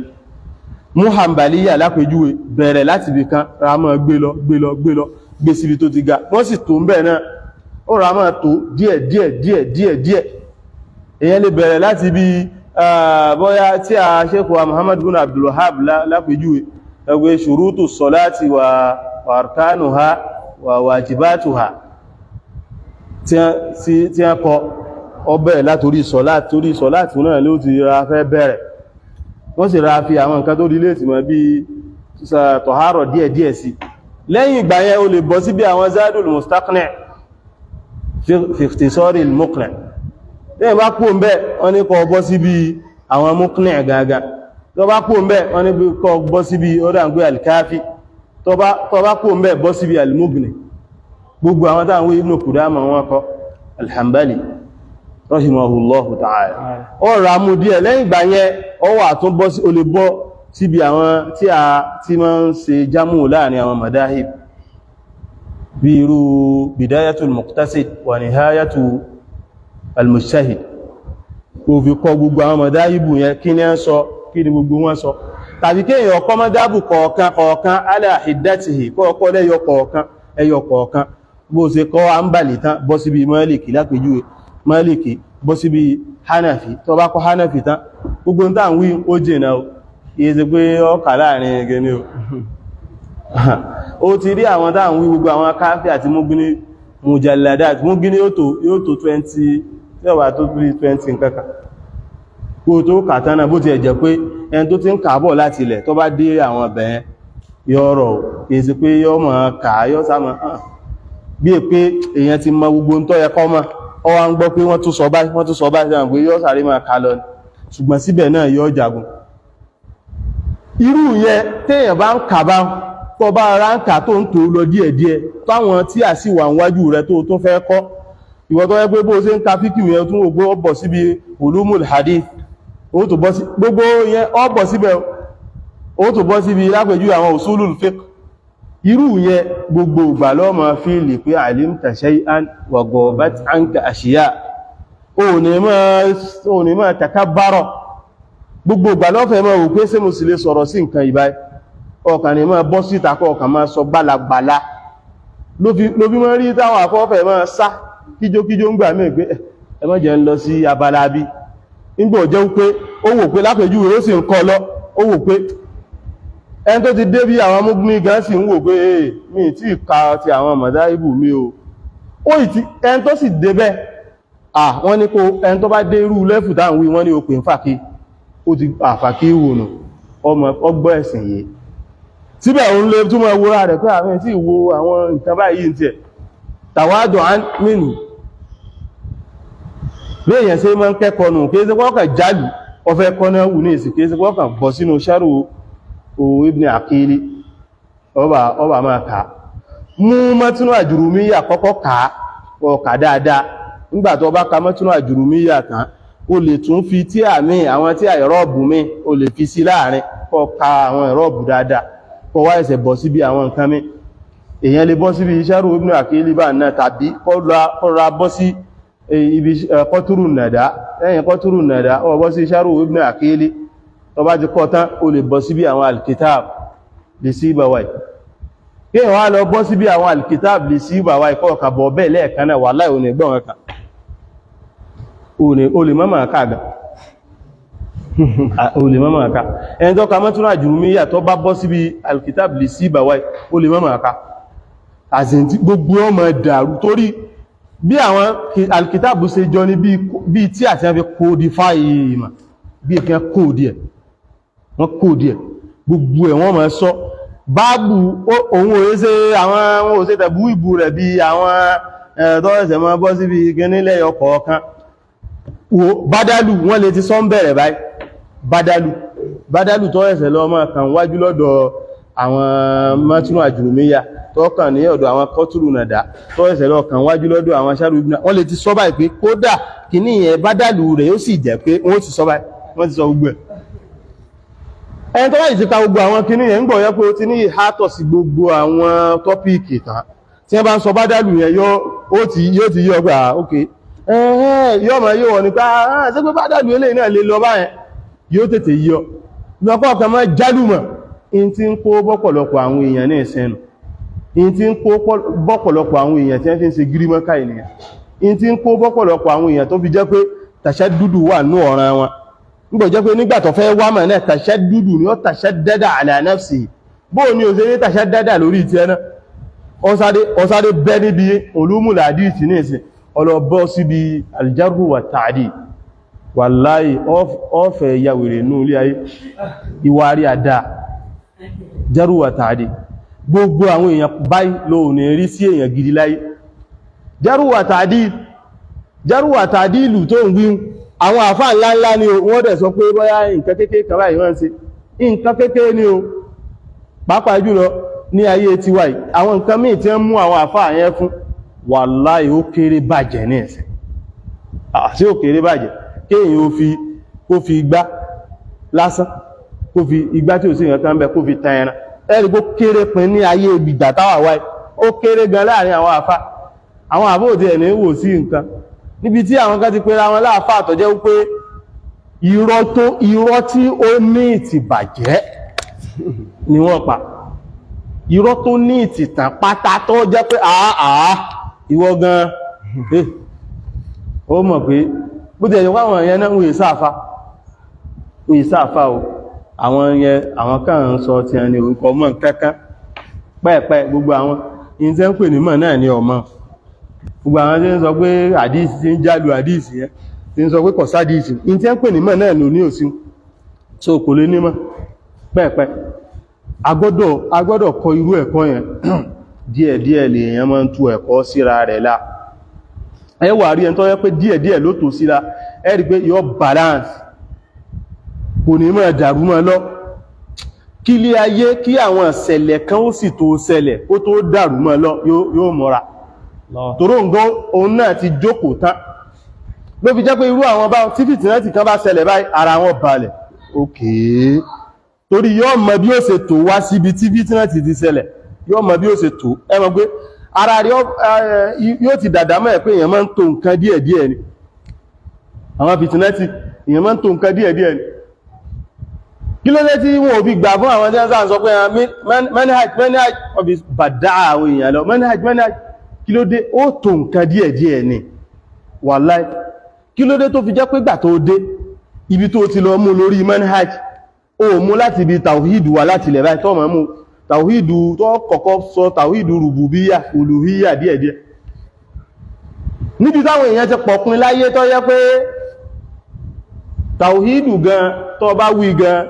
mú àmbàlíyà lápèjúwe, bẹ̀rẹ̀ láti ibì kan, ra mọ́ gbé lọ, gbé lọ, gbé lọ, gbé síbi tó ti ga. Wọ́n sì tó ń bẹ̀ náà, ó ra mọ́ tó díẹ̀ díẹ̀ díẹ̀ díẹ̀ díẹ̀. Èyàn lè bẹ̀rẹ̀ láti bí bóyá tí a Sheikh wa Muhammad bin Abdul Wahhab lápèjúwe, ẹgbẹ́ ṣurutu sọláti wa arkanuha wa wajibatuha tí a kọ, ọ bẹ̀rẹ̀ látorí sọ̀láàtì, torí sọ̀láàtì náà ló ti ra fẹ́ bẹ̀rẹ̀. Wọ́n sì ra fi àwọn nǹkan tó rí léètì mọ́ bí tọ̀hárọ̀ díẹ̀ díẹ̀ sí. Lẹ́yìn ìgbà yẹn, o lè bọ́ sí bí àwọn Zadul Mustaqni' fi ikhtisari al-Muqni'. Lẹ́yìn bá kú ń bẹ́, wọ́n ní kó bọ́ sí bí àwọn Muqni' gàgà. Tó bá kú ń bẹ́, wọ́n ní kó bọ́ sí bí ó dà ń gbé al-Kafi. Tó bá kú ń bẹ́, bọ́ sí bí al-Mughni. Gbogbo àwọn táwọn Ibn Qudama wọn kọ, al-Hanbali rahimahullahu ta'ala, ó rà mú díẹ̀. Lẹ́yìn ìgbà yẹn, ó wà tún bọ́ sí, o lè bọ́ síbi àwọn tí a ti máa ń ṣe jámù láàrin àwọn madahib, bí irú Bidayatul Muqtasid wa Nihayatu al-Mujtahid. Kò fi kọ gbogbo àwọn madahibu yẹn, kí ní ẹ́ sọ, kí ni gbogbo wọn sọ. Tàbí kí èèyàn kọ́ madahabu kọ̀ọ̀kan kọ̀ọ̀kan ala hiddatihi, kọ́ọ̀kọ́ lẹ́yọ kọ̀ọ̀kan, ẹyọ kọ̀ọ̀kan. Bó ṣe kọ́ Hanbali tán, bọ́ síbi Maliki lápèjúwe, Maliki, bọ́ síbi Hanafi. Tó bá kọ́ Hanafi tán, gbogbo ń tàn wí ó jìnà o, iye ṣe pé ó kà láàrin ẹgẹ ní o. Ó ti rí àwọn tàn wí, gbogbo àwọn Káfí àti Mugni, mujalladat Mugni yóò tó 20, tí ó wà tó 20 nǹkankan kó tó kà tán náà. Bó ti ẹ̀jẹ̀ pé ẹni tó ti ń kàábọ̀ láti ilẹ̀, tó bá dé àwọn ọbẹ̀ yọ́rọ̀, kìí ṣe pé yọ́ mọ̀ kà yọ́ sáàmọ̀ bí i pé èèyàn ti mọ gbogbo ń tọ́ yẹ kọ́ mọ́. Ọ wá ń gbọ́ pé wọ́n tún sọ báyìí, wọ́n tún sọ báyìí, sáà pé yọ́ sáré máa kà lọ. Ṣùgbọ́n síbẹ̀ náà, yọ́ jagun. Irú yẹn, téèyàn bá ń kà, bá tọ́ bá ara ń kà, tó ń tó lọ díẹ̀díẹ̀, táwọn tí à sì wà níwájú rẹ tó tún fẹ́ kọ́, ìwọ tó yẹ pé bó ṣe ń ka fíkì yẹn, tún ògbó ọbọ̀ síbi ulumul hadith, ó tó bọ́ sí gbogbo yẹn, ọbọ̀ síbẹ̀, ó tó bọ́ síbi lápẹjú àwọn usulul fiqh. Irú yẹn, gbogbo ìgbà ló máa feel pé alimta shay'an wa ghabat anka ashiya. Ó ní máa takabbara. Gbogbo ìgbà ló fẹ́ máa wò pé ṣé mo sì lè sọ̀rọ̀ sí nǹkan ìbáyìí? Ọkàn ní máa bọ́ síta kọ́ ọkàn máa sọ gbálàgbàlá. Ló fi máa rí táwọn àfọ́fẹ́ máa sá kíjókíjó ń gbà mí pé ẹ má jẹ́ ń lọ sí abala bí. Nígbà jẹ́ pé ó wò pé lápèjúwe ó sì ń kọ́ lọ, ó wò pé Ẹni tó ti dé bí àwọn Mughni gan sì ń wò pé ee, mi tí ka ti àwọn mọ̀dáìbù mi o. Ó ìtí ẹni tó sì débẹ̀, à wọ́n ní kó ẹni tó bá dé irú lẹ́fù táwọn wí, wọ́n ní òpin fàkí, ó ti àfàkí wònà ọmọ ọgbọ́ ẹ̀sìn yìí. Síbẹ̀ òun lè túnmọ̀ wúra rẹ̀ pé àwọn tí wo àwọn nǹkan báyìí tí ẹ̀ tàwádọ̀ mínú bí èèyàn ṣe máa ń kẹ́kọ̀ọ́ nù. Kí é ṣe pọ́kà jálù ọfẹ́ kọ́nà wù ní ìsìn, kí é ṣe pọ́kà bọ̀ sínú ṣẹ́rù Ibn Aqili, ọba máa kà mú mọ́túnú Àjùrùmíyà, kọ́kọ́ kà ọkà dáadáa. Nígbà tó bá ka mọ́túnú Àjùrùmíyà tán, o lè tún fi tí àmì àwọn tí àìrọ́ọ̀bù mi, o lè fi sí láàrin, kó ka àwọn ìrọ́ọ̀bù dáadáa, kó wá ẹsẹ̀ bọ̀ síbi àwọn nǹkan mi. Èèyàn lè bọ́ síbi ṣẹ́rù Ibn Aqili bá náà, tàbí kó ra bọ́ sí ibi kọ́tùrù nàdá. Lẹ́yìn kọ́tùrù nàdá, ó bọ́ sí ṣẹ́rù Ibn Aqili. Tó bá ti kọ́ tán, o lè bọ́ síbi àwọn alkitab lè sí ìbàwáì. Kí wọ́n á lọ bọ́ síbi àwọn alkitab lè sí ìbàwáì, kọ́ ọ̀kà bọ̀ bẹ́ẹ̀ lẹ́ẹ̀kan náà, wallahi ò ní gbọ́n kankan, o lè mọ́mọ̀ ká gan, o lè mọ́mọ̀ ká. Ẹni tó ka mọ́túnrà Jùrùmíyà, tó bá bọ́ síbi alkitab lè sí ìbàwáì, o lè mọ́mọ̀ ká àzìntí, gbogbo ọmọ dàrú, torí bí àwọn alkitab ṣe jọ ní bí tí àti wọ́n fi codify ìmọ̀, bí i kóòdì ẹ̀, wọ́n kóòdì ẹ̀, gbogbo ẹ̀ wọ́n máa sọ báàbù òun òye ṣe àwọn òṣè tẹ̀bú ìbù rẹ̀ bí àwọn ẹ̀ẹ́dọ́ẹ̀sẹ̀ máa bọ́ síbi gẹ́nílẹ̀ ọkọ̀ kan. Bádálù wọ́n lè ti sọ ń bẹ̀rẹ̀ báyìí. Bádálù, bádálù tó ẹ̀sẹ̀ lọ máa kàn wájú lọ́dọ̀ àwọn mọ́túnú Àjùrùmíyà, tó kàn ní ọ̀dọ̀ àwọn kọ́tùrù nàdá, tó ẹ̀sẹ̀ lọ kàn wájú lọ́dọ̀ àwọn sáré, wọ́n lè ti sọ báyìí pé kódà kìíní yẹn, bádálù rẹ̀ ó sì jẹ́ pé wọ́n ti sọ báyìí, wọ́n ti sọ gbogbo ẹ̀. Ẹni tó báyìí ti ka gbogbo àwọn kìíní yẹn, ń gbọ́ yẹ pé ó ti ní ìhátọ̀ sí gbogbo àwọn tọ́píìkì tán. Tí wọ́n bá ń sọ bádálù yẹn, yóò ti yí ọgbà, ok, ẹ̀hẹ́, yóò mọ̀ yóò wọ̀ nípa ṣé pé bádálù eléyìí náà lè lọ báyẹn, yóò tètè yí ọ lọ́kọ́ kan mọ́ jálùmọ̀. In ti ń kó bọ́pọ̀lọpọ̀ àwọn èèyàn ní ìsẹ́nu, in ti ń kó bọ́pọ̀lọpọ̀ àwọn èèyàn tí wọ́n fi ń ṣe gírímọ́ká ènìyàn, in ti ń kó bọ́pọ̀lọpọ̀ àwọn èèyàn tó fi jẹ́ pé tàṣẹ́ dúdú wà ní ọ̀ràn wọn, nígbà jẹ́ pé nígbà tó fẹ́ wá mọ̀ náà, tàṣẹ́ dúdú ni ó tàṣẹ́ dẹ́dà ala nafsi. Bóò ni òṣèré tàṣẹ́ dẹ́dà lórí ti ẹná, ọsáré bẹ́ níbi ulumul hadith ní ìsìn, ọlọ́bọ́ síbi aljarhu wa ta'dil. Wàláhì ọ̀fẹ́ yàwèrè ní ilé ayé, ìwárí àdá jarhu wa ta'dil. Gbogbo àwọn èèyàn báyìí ló ní rí sí èèyàn gidi láyé. Jarhu wa ta'dil, jarhu wa ta'dil tó ń wíhun, àwọn àfáà ńláńlá ni wọ́n dẹ̀ sọ pé bóyá nǹkan kékeré kan báyìí wọ́n ń ṣe, nǹkan kékeré ni o. Pàápàá jùlọ ní ayé tiwa yìí, àwọn nǹkan míì tí ń mú àwọn àfáà yẹn fún, wàláhì ó kéré bàjẹ́ ní ẹ̀sẹ̀ àti ó kéré bàjẹ́. Kéèyàn ó fi kó fi igbá lásán, kó fi igbá tí ò sí nǹkan bẹ, kó fi tan ẹran, ẹ̀rí kó kéré pin ní ayé ìgbà táwà wáyé, ó kéré gan láàrin àwọn àfáà. Àwọn àfáà òtí ẹ̀ ní wò sí nǹkan níbi tí àwọn kan ti pera wọn láàfáà tó jẹ́ wípé irọ́ tó irọ́ tí ó ní ìtìbàjẹ́ ni wọ́n pa, irọ́ tó ní ìtìtàn pátá, tó jẹ́ pé àá ìwọ gan ó mọ̀ pé bó ti ẹ̀jọ̀ pàwọn èèyàn náà wòye sáàfá, wòye sáàfá o. Àwọn yẹn, àwọn kan ń sọ ti ẹni orúkọ mọ́ kankan pẹ́ẹ̀pẹ́. Gbogbo àwọn in tẹ́ ń pè ní mọ̀ náà ní ọmọ. Gbogbo àwọn tí ń sọ pé àdíìsì tí ń jálù àdíìsì yẹn, tí ń sọ pé kọ̀sádìsì, in tẹ́ ń pè ní mọ̀ náà lò ní òsì, so kò lè nímọ̀ pẹ́ẹ̀pẹ́. Agbọ́dọ̀ kọ irú ẹ̀kọ́ yẹn díẹ̀díẹ̀. Lè èèyàn máa ń tú ẹ̀kọ́ síra rẹ̀ lá. Ẹ wà rí ẹn tó yẹ pé díẹ̀díẹ̀ ló tó síra, ẹ rí pé yọ balance, kò ní máa dàrú mọ́ lọ. Kí ilé ayé, kí àwọn ìṣẹ̀lẹ̀ kan ó sì tó ṣẹlẹ̀, ó tó dàrú mọ́ lọ, yóò mọ́ra tòró ǹgọ́. Òun náà ti jókòó tán, ló fi jẹ́ pé irú àwọn bá tí fìtìnẹ́tì kan bá ṣẹlẹ̀ báyìí, ara wọn balẹ̀ òkè, torí yóò mọ bí ó ṣe tó wá síbi tí fìtìnẹ́tì ti ṣẹlẹ̀, yóò mọ bí ó ṣe tó. Ẹ mọ̀ pé ara rí yóò ti dàdá mọ́ ẹ̀ pé èèyàn máa ń tó nǹkan díẹ̀díẹ̀ ni. Àwọn fìtìnẹ́tì, èèyàn máa ń tó nǹkan díẹ̀díẹ̀ ni. Kí ló dé tí wọn ò fi gbà fún àwọn tí wọ́n sáà ń sọ pé manhaj, manhaj, wọ́n fi bàdá àwọn èèyàn lọ, manhaj, manhaj? Kí ló dé? Ó tó nǹkan díẹ̀díẹ̀ ni, wàláì. Kí ló dé tó fi jẹ́ pé gbà tó dé ibi tó ti lọ mú lórí manhaj, Ó mú láti ibi tàwíìdù wà láti ilẹ̀ báyìí, tó mọ̀ mú tàwíìdù, tó kọ́kọ́ sọ tàwíìdù rùbùbíyà, olùhíyà díẹ̀díẹ̀. Níbi táwọn èèyàn ti pọ̀pin láyé, tó yẹ pé tàwíìdù gan tó bá wí gan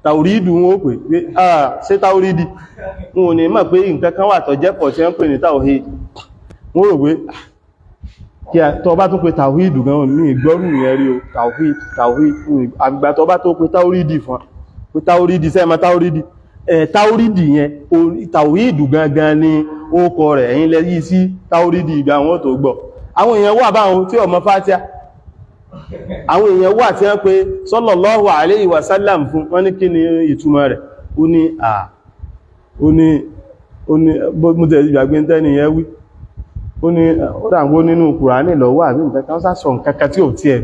tàwíìdù, wọn ó pè pé ah, ṣé tàwíìdì? Wọn ò ní mọ̀ pé nǹkan kan wà tó jẹ́ pọ̀ tí wọ́n pè ní tàwíìdì. Wọ́n rò pé kí a tó bá tó pé tàwíìdù gan ní ìgbọ́rù yẹn rí o. Tàwíìdù, tàwíìdù, àgbà tó bá tó pé tàwíìdì fún pé tàwíìdì sẹ́mọ tàwíìdì ẹ̀, tàwíìdì yẹn, tàwíìdù gangan ni ó kọ rẹ̀. Ẹ̀yin lẹ yí sí tàwíìdì, ìgbà wọn tó gbọ́. Àwọn èèyàn wà báwọn tí ọmọ Fátíà. Àwọn èèyàn wà tí wọ́n pé sallallahu alayhi wa sallam fún wọ́n ní kí ni ìtumọ̀ rẹ̀. Ó ní à ó ní mo tẹ̀ ìgbàgbé tẹ́ni yẹn wí. Ó ní ó dàgbó nínú Kùránì lọ́wọ́ àbí nǹkan kan sá sọ nǹkan kan tí ò tiẹ̀.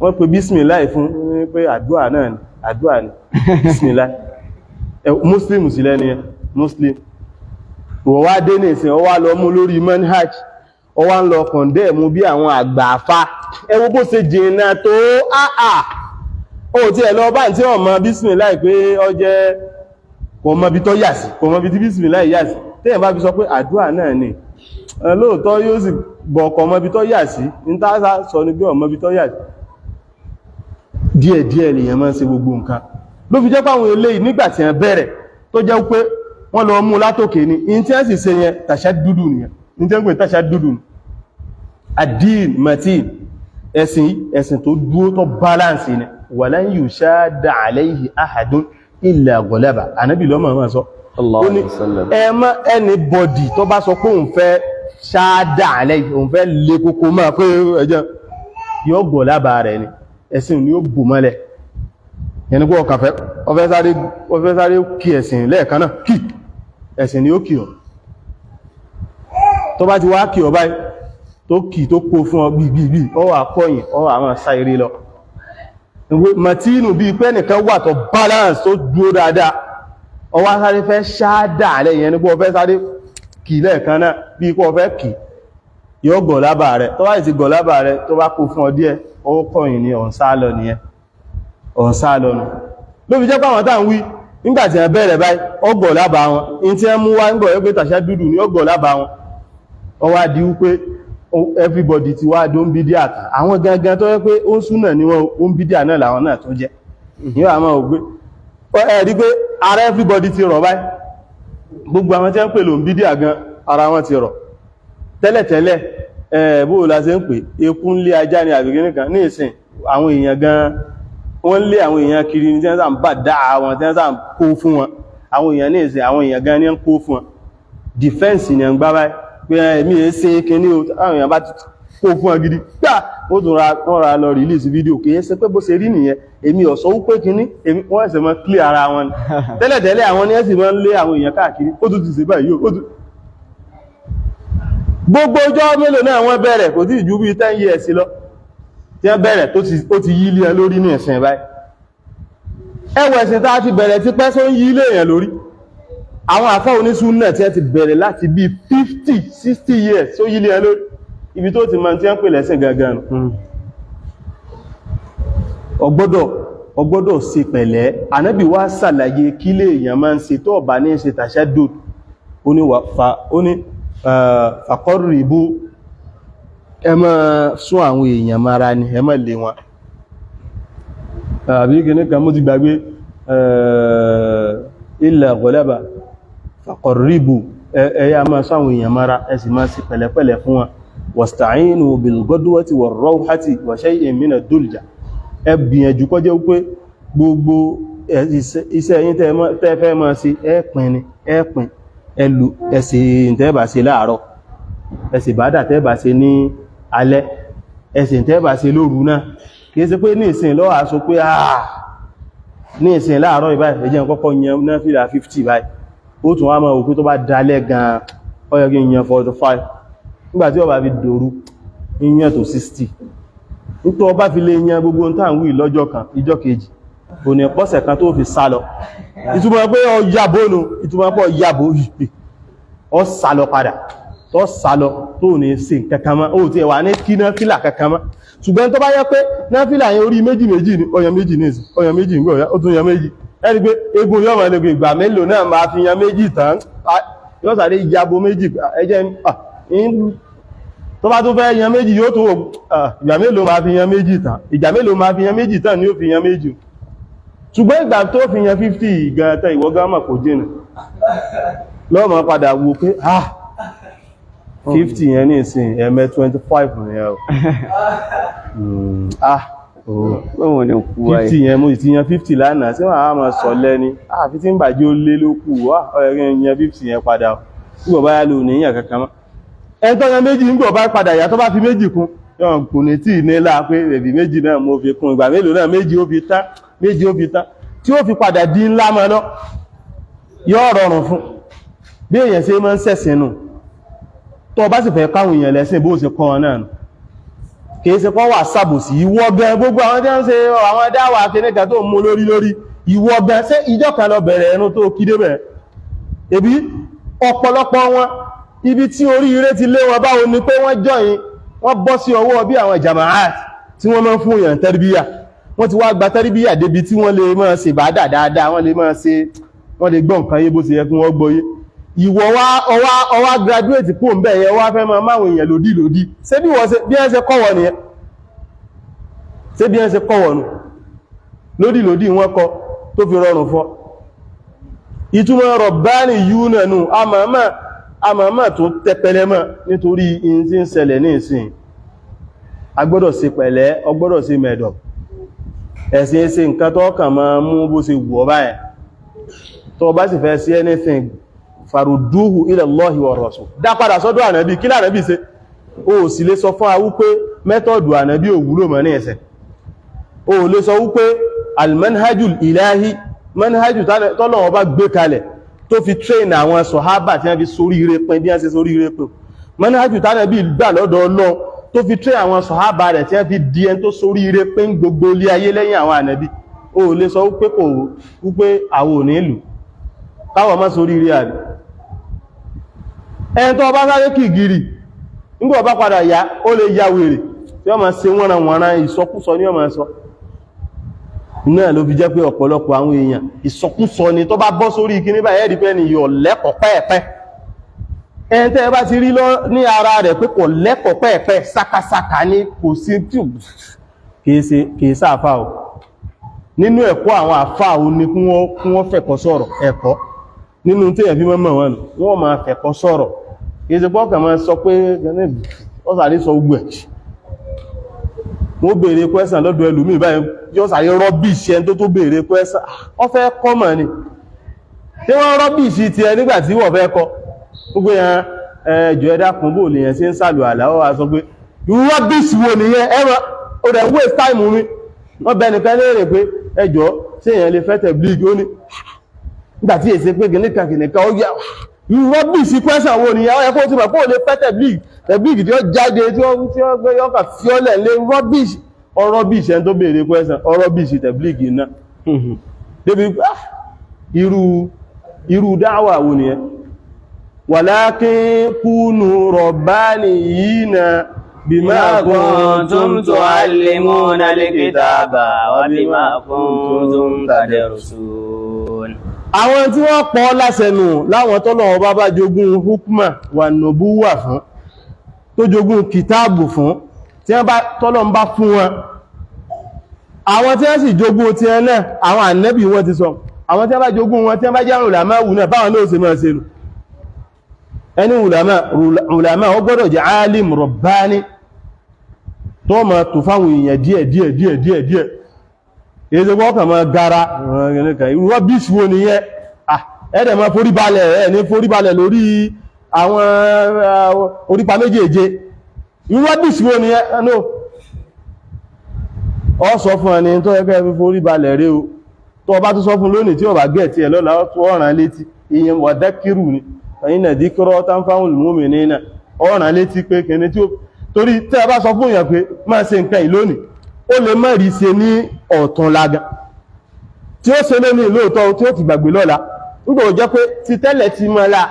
Wọ́n pe bísmìláì fún ní pé àdúà náà ni, àdúà ni bísmìláì. Muslim sí lẹ́ni ẹ, Muslim. Wọ́n wá dé ní ìsìn, ó wá lọ mú lórí manhaj, ó wá ń lọ condemn bí àwọn àgbà àfá. Ẹ wo bó ṣe jìnnà tó. Àà, ó tí ẹ lọ bá tí ọmọ bísmìláì pé ó jẹ́, kò mọ ibi tó yà sí, kò mọ ibi tí bísmìláì yà sí. Téèyàn bá fi sọ pé àdúà náà ni, lóòótọ́ yóò sì bọ̀ ọkọ̀ mọ ibi tó yà sí. Ní tàà sọ ní pé ọmọ ibi tó yà sí. Díẹ̀díẹ̀ lèyàn máa ń ṣe gbogbo nǹkan. Ló fi jẹ́ pé àwọn eléyìí, nígbà tí wọ́n bẹ̀rẹ̀, tó jẹ́ pé wọ́n lọ mú látòkè ni, in tí wọ́n sì ṣe yẹn, tàṣà dúdú nìyẹn. In tí wọ́n pè tàṣà dúdú ni ad-din matin, ẹ̀sìn, ẹ̀sìn tó dúró, tó balance ni. Walan yushadda alayhi ahadun illa ghalaba. Ànábì lọ́mọ máa sọ. Allah Ó ní wasallam. Ẹ mọ́ anybody tó bá sọ pé òun fẹ́ ṣáádà alayhi, òun fẹ́ lè kókó máa pé ẹjẹ́ yóò gọ̀ lábàá rẹ̀ ni, ẹ̀sìn ni ó bò mọ́lẹ̀. Yẹni pé ọkàn fẹ́ ọfẹ́ sáré kí ẹ̀sìn lẹ́ẹ̀kan náà, kí ẹ̀sìn ni ó kí ọ. Tó bá ti wá kí ọ báyìí, tó kì tó kó fún ọ gbìgbìgbì, ọ wà kọ́yìn, ọ wà máa sá eré lọ. Màtínù bíi pé nìkan wà tó balance, tó dúró dáadáa, ọ wá sáré fẹ́ ṣáádà lẹ́yìn ẹni pé ọ fẹ́ sáré kì lẹ́ẹ̀kan náà, bíi pé ọ fẹ́ kì, yóò gọ̀ lábà rẹ̀. Tó bá ti gọ̀ lábà rẹ̀, tó bá kó fún ọ díẹ̀, ó kọ̀yìn ní ọ̀n sá lọ nìyẹn, ọ̀n sá lọ nù. Ló fi jẹ́ pé àwọn táà ń wí, nígbàtí ẹ bẹ̀rẹ̀ báyìí, ọgọ̀ lábà wọn. In tí ẹ mú wá ń gbọ̀ pé tàṣà dúdú ní ọgọ̀ lábà wọn. Ọ wá di wípé everybody ti wá dó ń bídíà tán. Àwọn gangan tó yẹ pé ó ń súnà ní wọn, ó ń bídíà náà làwọn náà tó jẹ́. Yóò àmọ́ ògbé ẹ rí pé ara everybody ti rọ̀ báyìí. Gbogbo àwọn tí wọ́n pè ló ń bídíà gan, ara wọn ti rọ̀. Tẹ́lẹ̀tẹ́lẹ̀, ẹ̀ bó la ṣe ń pè, eku ń lé ajá ní àbíkí nìkan. Ní ìsìn, àwọn èèyàn gan wọ́n lé àwọn èèyàn kiri ní tí wọ́n sà ń bà dá àwọn tí wọ́n sà ń kó fún wọn. Àwọn èèyàn ní ìsìn, àwọn èèyàn gan ní ń kó fún wọn. Defense ni ń gbá báyìí pé ẹ̀mí ẹ̀ ṣe kíní o. Àwọn èèyàn bá ti kó fún wọn gidi gbà, ó tún ra wọ́n ra lọ release video, kìí ṣe pé bó ṣe rí nìyẹn, èmi ò sọ wípé kíní èmi. Wọ́n ẹ̀sẹ̀ mọ́ clear ara wọn ni. Tẹ́lẹ̀tẹ́lẹ̀, àwọn ní ẹ̀sìn máa ń lé àwọn èèyàn káàkiri. Ó tún ti ṣe báyìí, ó tún gbogbo ọjọ́ mélòó náà wọ́n bẹ̀rẹ̀, kò tí ì ju bí 10 years lọ tí wọ́n bẹ̀rẹ̀, tó ti ó ti yí lé ẹ lórí ní ẹ̀sìn báyìí. Ẹwọ̀ ẹ̀sìn tá a ti bẹ̀rẹ̀ ti pẹ́ só ń yí lé èèyàn lórí. Àwọn àfá onísúnnà tí wọ́n ti bẹ̀rẹ̀ láti bí 50 60 years, tó yí lé ẹ lórí. Ibi tó ti mọ̀ tí wọ́n pè lẹ́sìn gangan nù. Ọgbọ́dọ̀ ṣe pẹ̀lẹ́. Ànábì wá ṣàlàyé kí lè èèyàn máa ń ṣe tó bá ní ṣe tashaddud. Ó ní ó ní faqarribu, ẹ máa sún àwọn èèyàn mara ni, ẹ má lé wọn. Àbí kìíní kan, mú ti gbàgbé. Illa ghalaba, faqarribu, ẹ̀yà máa sún àwọn èèyàn mara, ẹ sì máa ṣe pẹ̀lẹ́pẹ̀lẹ́ fún wọn. Wasta'inu bil ghadwati war rawhati wa shay'in min ad-dulja. Ẹ gbìyànjú kó jẹ́ wípé gbogbo iṣẹ́ yín tẹ́ fẹ́ máa ṣe, ẹ pín ni, ẹ pín ẹlù ẹ̀sìn tẹ́ bá ṣe láàárọ̀, ẹ̀sìn bádà tẹ́ bá ṣe ní alẹ́, ẹ̀sìn tẹ́ bá ṣe lóru náà. Kìí ṣe pé ní ìsìn lọ́wọ́ aṣọ pé àà ní ìsìn láàárọ̀ ìbáyìí, ẹ jẹ́ n kọ́kọ́ yan náfìlà 50 báyìí. Ó tún wá máa wò pé tó bá dalẹ́ gan, ó yẹ kí n yan 45. Nígbà tí ó bá fi dòru, yan tó 60. Nítorí ọba fi lè yan gbogbo ohun tá ń wí lọ́jọ́ kan, ìjọ́ kejì kò ní pọ́sẹ̀ kan tó fi sá lọ. Ìtumọ̀ pé ọ yàbó nu, ìtumọ̀ pé ọ yàbó ìpè, ọ sá lọ padà, tó sá lọ, tó ní ṣe kankan mọ́, ó ti wà ní kí náfìlà kankan mọ́. Ṣùgbọ́n tó bá yẹ pé náfìlà yẹn orí méjì méjì ni, ọyàn méjì ní ìsìn, ọyàn méjì ní ọ̀yá, ó tún yan méjì. Ẹni pé egun yọ́ mọ̀ lẹ́gbẹ̀ ìgbà mélòó náà máa fi yan méjì tán, yóò sáré yabo méjì ẹjẹ́. Tó bá tó fẹ́ yan méjì, yóò tó ìgbà mélòó máa fi yan méjì tán, ìgbà mélòó máa fi yan méjì tán ni ó fi yan méjì. Ṣùgbọ́n ìgbà tó fi yan 50 gan tán, ìwọ gan mọ̀ kò jìnà lọ́mọ padà wo pé ah, 50 yẹn ní ìsìn ẹ̀mẹ́ 25 nìyẹn o. Ah, oh. Báwo ni kú wáyé? 50 yẹn, mo sì ti yan 50 lánàá tí wọ́n á máa sọ lẹ́ni àfi tí ń bàjẹ́ ó lé ló kù wá ọ̀rẹ́ yan 50 yẹn padà o. Nígbà bá yá lò ní yàn kankan mọ́. Ẹni tó yan méjì, nígbà bá padà yá, tó bá fi méjì kún, yọ̀n kò ní tí ì ní láà pé bèbí méjì náà mo fi kún, ìgbà mélòó náà méjì ó fi tán, méjì ó fi tán, tí ó fi padà di ńlá mọ́ lọ, yóò rọrùn fún. Bí èèyàn ṣe máa ń ṣẹ̀sìn nù, tó bá sì fẹ́ káwọn èèyàn lẹ́sìn, bó ṣe kọ́ wọn náà nù, kìí ṣe kọ́ wà sàbòsí. Ìwọ gan, gbogbo àwọn tí wọ́n ń ṣe àwọn dáwà kìnnìkan tó ń mú lórí lórí, ìwọ gan, ṣé ìjọ kan lọ bẹ̀rẹ̀ ẹnu tó kí débẹ̀? Ebi ọ̀pọ̀lọpọ̀ wọn, ibi tí oríire ti lé wọn báwo ni pé wọ́n jọyìn, wọ́n bọ́ sí ọwọ́ bí àwọn jamaat tí wọ́n máa ń fún èèyàn tẹ́rìbíyà. Wọ́n ti wá gba tẹ́rìbíyà débi tí wọ́n lè máa ṣe ìbádà dáadáa, wọ́n lè máa ṣe, wọ́n lè gbọ́ nǹkan yé bó ṣe yẹ kí wọ́n gbọ́ yé. Ìwọ wá ọwá ọwá graduate kó ń bẹ̀ yẹn, wá fẹ́ máa máwọn èèyàn lòdì lòdì. Ṣé bí wọ́n ṣe, bí wọ́n ṣe kọ́ wọ́n nìyẹn? Ṣé bí wọ́n ṣe kọ́ wọ́n nù lòdì lòdì wọ́n kọ tó fi rọrùn fọ́? Ìtumọ̀ rọ̀bánì yúnà nù àmàmà àmàmà tó tẹpẹlẹ mọ́ nítorí in tí ń ṣẹlẹ̀ ní ìsìn. A gbọ́dọ̀ ṣe pẹ̀lẹ́, ọ gbọ́dọ̀ ṣe mẹ̀dọ̀. Ẹ̀sìn ṣe nǹkan tó kàn máa mú bó ṣe wù ọ́ báyẹn. Tó bá sì fẹ́ sí anything, farudúhù ila Allahi wa rasul, dá padà sọ́dọ̀ ànábì. Kí lànábì ṣe? O sì lè sọ fún a wípé method ànábì ò wúlò mọ́ ní ẹ̀sẹ̀. O lè sọ wípé almanhajul ilahi, manhajul tọ́lọ́wọ́ bá gbé kalẹ̀ tó fi train àwọn sọ̀hábà tí wọ́n fi sórí ire pin bí wọ́n ṣe sórí ire pin, manhajul tánàbí gbà lọ́dọ̀ Ọlọ́run tó fi train àwọn sọ̀hábà rẹ̀ tí wọ́n fi di ẹni tó sórí ire pin gbogbo ilé ayé lẹ́yìn àwọn ànábì, o lè sọ wípé kò wípé àwọn ò ní lù káwọn má sórí ire àrí. Ẹni tó bá sáré kì gìrì, nígbà bá padà yá, ó lè ya wèrè tí wọ́n máa ṣe wọ́nranwọ̀nran, ìsọkúsọ ní ọmọ sọ. Náà ló fi jẹ́ pé ọ̀pọ̀lọpọ̀ àwọn èèyàn, ìsọkúsọ ni. Tó bá bọ́ sórí kíní báyìí, ẹ̀rí pé ẹni yọ lẹ́kọ̀ọ́ pẹ́ẹ̀pẹ́. Ẹni tẹ́ ẹ bá ti rí lọ ní ara rẹ̀ pé kò lẹ́kọ̀ọ́ pẹ́ẹ̀pẹ́, sákàsákà ní, kò sí tí kìí sáàfà o. Nínú ẹ̀kọ́ àwọn àfà ò ní kí wọ́n fẹ̀kọ́ sọ̀rọ̀. Ẹ̀kọ́ nínú tí ẹ̀fí mọ́mọ̀ wọn, wọ́n máa fẹ̀kọ́ sọ̀rọ̀. Kìí ṣe pọ́kàn máa sọ pé ó sàrí sọ gbogbo ẹ̀. Wọ́n béèrè question lọ́dọ̀ ẹlòmíì báyìí, yóò sàrí rubbish ẹni tó béèrè question. Wọ́n fẹ́ kọ́ mọ̀ ni tí wọ́n rubbish ti ẹ nígbà tí wọ́n fẹ́ kọ́ gbogbo yẹn. Ẹjọ́, ẹ dákun, bò lèyàn sí ń sàlù àlá? Ó wá sọ pé rubbish wo nìyẹn? Ẹ̀rọ ó rẹ̀ waste time mi. Wọ́n bẹ nìkan léèrè pé ẹjọ́, ṣé èèyàn lè fẹ́ tẹ̀blígì? Ó ní nígbà tí èsì pé kìnìkan kìnìkan ó yá, rubbish question wo nìyẹn? Ó yẹ kó ti mọ̀ pé ó lè fẹ́ tẹ̀blígì, tẹ̀blígì tí ó jáde tí ó gbé yọkà fiọ́lẹ̀ lé rubbish. Ọ rubbish ẹni tó béèrè question, ọ rubbish tẹ̀blígì náà débi irú irú dáwà wo nìyẹn? Walakin kunu rabbaniyina bima kuntum tuallimuna alkitaba wa bima kuntum tadrusun. Àwọn tí wọ́n pọ̀ lásẹ̀nù láwọn tọ́lọ̀wọ́ bá bá jogún hukma wà nubuwa fún, tó jogún kìtáàbù fún, tí wọ́n bá tọ́lọ̀ ń bá fún wọn, àwọn tí wọ́n sì jogún tí ẹ náà, àwọn ànẹ́bì wọ́n ti sọ, àwọn tí wọ́n bá jogún wọn, tí wọ́n bá jẹ́ ulama wù náà, báwọn náà ṣe máa ṣe nù. Ẹni ulama, ulama ó gbọ́dọ̀ jẹ́ alim rabbani tó máa tó fáwọn èèyàn díẹ̀ díẹ̀ díẹ̀ díẹ̀ díẹ̀. Èyí tó gbọ́kàn máa gara rubbish wo nìyẹn? Ẹ̀ẹ́dẹ̀ máa foríbalẹ̀, ẹ̀ ní foríbalẹ̀ lórí àwọn orípa méjèèje. Rubbish wo nìyẹn? No, ọ sọ fún ẹni tó yẹ kẹ́ fi foríbalẹ̀ rí o. Tó bá tó sọ fún lónìí, tí ó bá gẹ̀ tí ẹ lọ́la, tó ọ̀ràn létí. Ìyẹn wàdákìrù ni ẹ̀yìn náà díkọ́rọ́ tánfàwọn mu'minina, ọ̀ràn létí pé kìíní tí ó torí tẹ́ ẹ bá sọ fún èèyàn pé máa ṣe nǹkan yìí lónìí, ó lè má rí ṣe ní ọ̀tún lága tí ó ṣe lónìí lóòótọ́, tí ó ti gbàgbé lọ́la, nígbà ó jẹ́ pé ti tẹ́lẹ̀ ti mọ́ la.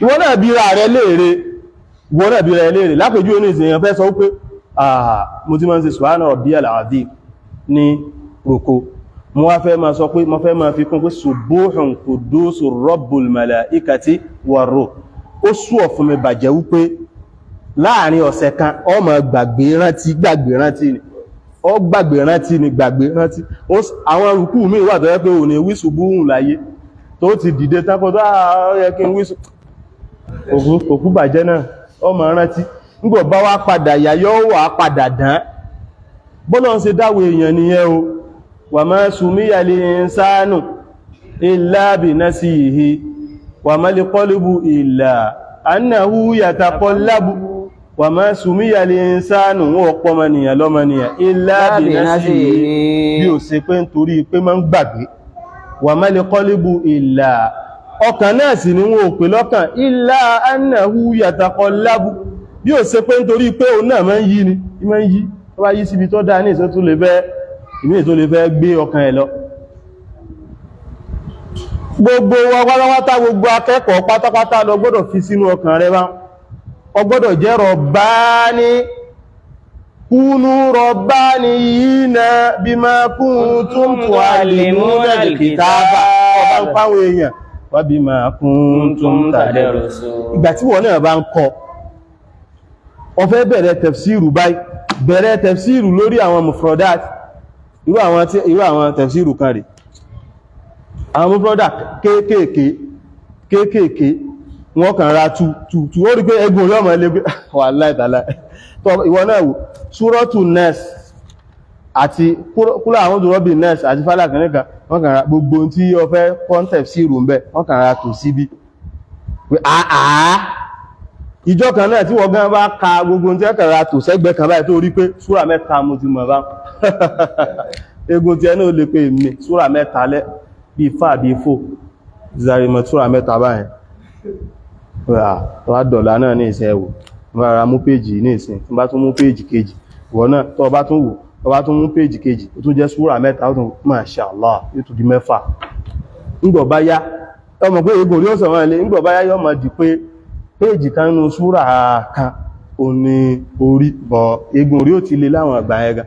Ìwọ náà bí ra rẹ léèrè, ìwọ náà bí ra rẹ léèrè. Lápèjúwe ní ìsìn, èèyàn fẹ́ sọ wípé mo ti máa ń ṣe subhana rabbiyal azim ní roko. Mo wá fẹ́ máa sọ pé mo fẹ́ máa fi kún pé subuhun qudusu rabbul malaikati warruh. Ó sú ọ̀fún mi bàjẹ́ wípé láàrin ọ̀sẹ̀ kan ó máa gbàgbé rántí, gbàgbé rántí ni, ó gbàgbé rántí ni, gbàgbé rántí. Àwọn rùkú mi wà tó yẹ pé òní wí subuhun láyé tó ti dìde tápọ̀ tó yẹ kí n wí òkú bàjẹ́ náà, ó máa rántí. Nígbà bá wá padà yà yóò wà padà dán. Bọ́lá ń ṣe dáwọ̀ èèyàn nìyẹn o. Wà máa sùmíyà lè ń sáánù illa bi nasihi wà má lè kọlùbù illa annahu yataqallabu. Wà máa sùmíyà lè ń sáánù, wọ́n pọ̀ mọ́nìyàn lọ́mọnìyàn, illa bi nasihi, bí ó ṣe pé nítorí pé máa ń gbàgbé. Wà má lè kọlùbù illa, ọkàn náà sì ni wọ́n ò pè lọ́kàn, illa annahu yataqallabu, bí ó ṣe pé nítorí pé òun náà máa ń yí ni, máa ń yí. Tó bá yí síbi tó dáa ní ìṣẹ́ tó lè fẹ́ ìmí tó lè fẹ́ gbé ọkàn ẹ̀ lọ. Gbogbo wa pátápátá, gbogbo akẹ́kọ̀ọ́ pátápátá lọ gbọ́dọ̀ fi sínú ọkàn rẹ bá ọ gbọ́dọ̀ jẹ́ rọ̀bání, kúnú rọ̀bání yìí bima kuntum tu'allimuna al-kitaba. Ọba ń fáwọn èèyàn wa bima kuntum tadrusun. Ìgbà tí wọ́n náà bá ń kọ́, ó fẹ́ bẹ̀rẹ̀ tafsiru báyìí, bẹ̀rẹ̀ tafsiru lórí àwọn mufrodat, irú àwọn tafsiru kan rẹ̀, àwọn mufrodat kéèkéèké kéèkéèké, wọ́n kàn ra tú tú tú, ó rí pé ẹgbùn orí ọmọ ẹlẹ́gbẹ́. Wallahi ta'ala, ìwọ náà wò súrọ́tù Nas àti kúlọ̀ àwọn òdúrọ́bì Nas àti Falaq nìkan, wọ́n kàn ra gbogbo tí ó fẹ́ kọ́ tafsiru ń bẹ, wọ́n kàn ra tò síbí pé àá ìjọ kan náà tí wọ́n gan bá ka gbogbo tí ẹ̀kàrà tò sẹ́gbẹ́ kan báyìí, tó rí pé súrà mẹ́ta mo ti mọ̀ bá egun tí ẹ náà lè pé mi súrà mẹ́ta lẹ́ bí fà bí fò zarimọ̀ súrà mẹ́ta báyìí wà dọ̀là náà ní ìsìn ẹ̀wò bá ra mú péjì ní ìsìn, tí bá tún mú péjì kejì, ìwọ náà tó bá tún wò, tó bá tún mú péjì kejì, ó tún jẹ́ súrà mẹ́ta, ó tún Masha Allah, yóò tún di mẹ́fà. Ńgbọ̀ bá yá, ọmọ pé egun orí ó sọ̀rọ̀ ilé, ńgbọ̀ bá yá yọ́ mọ̀ di pé péjì kan nínú súrà kan ò ní orí bọ̀, egun orí ó ti lè láwọn àgbà ẹga.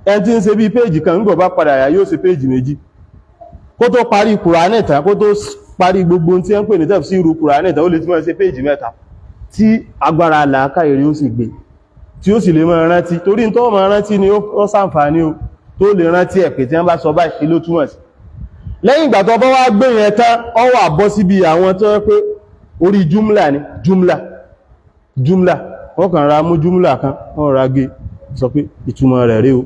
Ẹn tí ń ṣe bí péjì kan, ńgbọ̀ bá padà yá yóò ṣe péjì méjì kó tó parí Kùránì tán, kó tó parí gbogbo tí ẹ ń pè ní tafsiru Kùránì tán, ó lè tí wọ́n ṣe péjì mẹ́ta tí agbára làákàyè rí ó sì gbé, tí ó sì lè máa rántí, torí tó máa rántí ni ó ṣàǹfààní o, tó lè rántí ẹ̀ pé tí wọ́n bá sọ báyìí kí ló túmọ̀ sí. Lẹ́yìn ìgbà tó bá wá gbé yẹn tán, ó wà bọ́ síbi àwọn tó yẹ pé orí júmlà ni, júmlà júmlà, wọ́n kàn ra mú júmlà kan, wọ́n ra gé sọ pé ìtumọ̀ rẹ̀ rí o,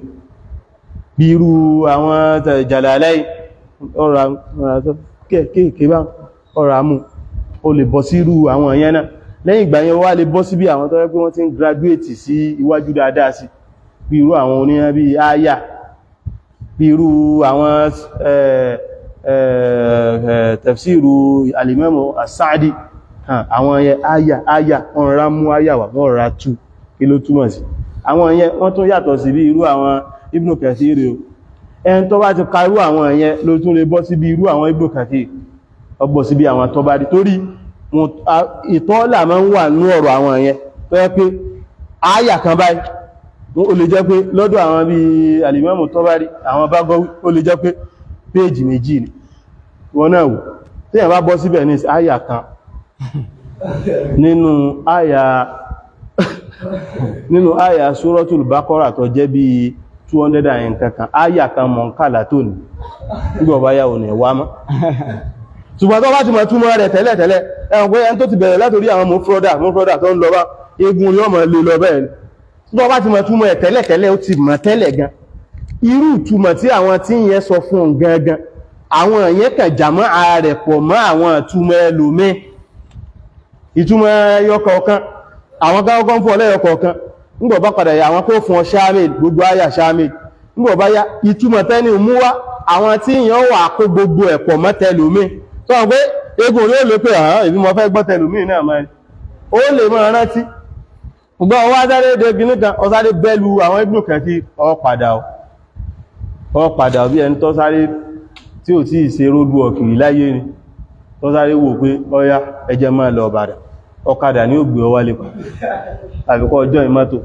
bí irú àwọn Jalalayn, ọ̀rà kéèkéé bá ọ̀rà mú, o lè bọ́ sí irú àwọn yẹn náà. Lẹ́yìn ìgbà yẹn wá lè bọ́ sí bí àwọn tó yẹ pé wọ́n ti ń graduate sí iwájú dáadáa sí, bí irú àwọn oníyàn bí aya, bí irú àwọn tafsiru alimamu as-Sa'di, àwọn yẹn aya aya, wọ́n ra mú aya wà, wọ́n ra tú kí ló túmọ̀ sí. Àwọn yẹn wọ́n tún yàtọ̀ sí bí irú àwọn Ibn Kathir o. Ẹn tó bá ti ka irú àwọn yẹn ló tún lè bọ́ sí bí irú àwọn Ibn Kathir, ọgbọ̀ sí bí àwọn tó bá rí, torí ìtọ́là máa ń wà ní ọ̀rọ̀ àwọn yẹn tó yẹ pé áyà kan báyìí ó lè jẹ́ pé lọ́dọ̀ àwọn bí alimamu Tabari, àwọn Bagawi, ó lè jẹ́ pé péèjì méjì ni. Wọ́n náà wò tí èyàn bá bọ́ síbẹ̀ ní áyà kan nínú áyà Suratul Baqara tó jẹ́ bí 200 and kankan, áyà kan mọ̀nkàlá tó ní nígbà ọba yà ò ní wá mọ́. Ṣùgbọ́n tó bá ti mọ̀ túmọ̀ rẹ̀ tẹ́lẹ̀ tẹ́lẹ̀, ẹ̀wọ̀n pé ẹni tó ti bẹ̀rẹ̀ látorí àwọn mọ́frọ́dà tó ń lọ bá egun rí ọmọ lè lọ bẹ́ẹ̀ ni. Tó bá ti mọ̀ túmọ̀ ẹ̀ tẹ́lẹ̀ tẹ́lẹ̀, ó ti mọ̀ tẹ́lẹ̀ gan irú ìtumọ̀ tí àwọn tí ń yẹn sọ fún un gangan, àwọn yẹn kàn jàmọ́ ara rẹ̀ pọ̀ mọ́ àwọn ìtumọ̀ ẹlòmíì, ìtumọ̀ ẹyọ kọ̀ọ̀kan, àwọn káwọ́kọ́ ń fún ọlẹ́yọ kọ̀ọ̀kan. Ńgbọ̀ bá padà yà, àwọn kó fún ọ ṣáàmì gbogbo àyà ṣáàmì. Ńgbọ̀ bá yá, ìtumọ̀ tẹ́ni mú wá, àwọn tí yẹn wà kó gbogbo ẹ̀ pọ̀ mọ́ tẹlòmíì tó wọ́n pé egun yóò lè pé àhán èmi mo fẹ́ gbọ́ tẹlòmíì náà máa ní ó lè máa rántí. Ṣùgbọ́n ọwọ́ sáré dé gíní kan, ọ sáré bẹ́lu àwọn Ibn Kathir, ọ padà bí ẹni tó sáré tí ò tí ì ṣe ródú ọ̀kìrì láyé ni, tó sáré wò pé ọya ẹjẹ́ máa lọ Ìbàdàn, ọ̀kadà ní ògbé ọwá lè pa àbíkọ́ ọjọ́ ìmọ́tò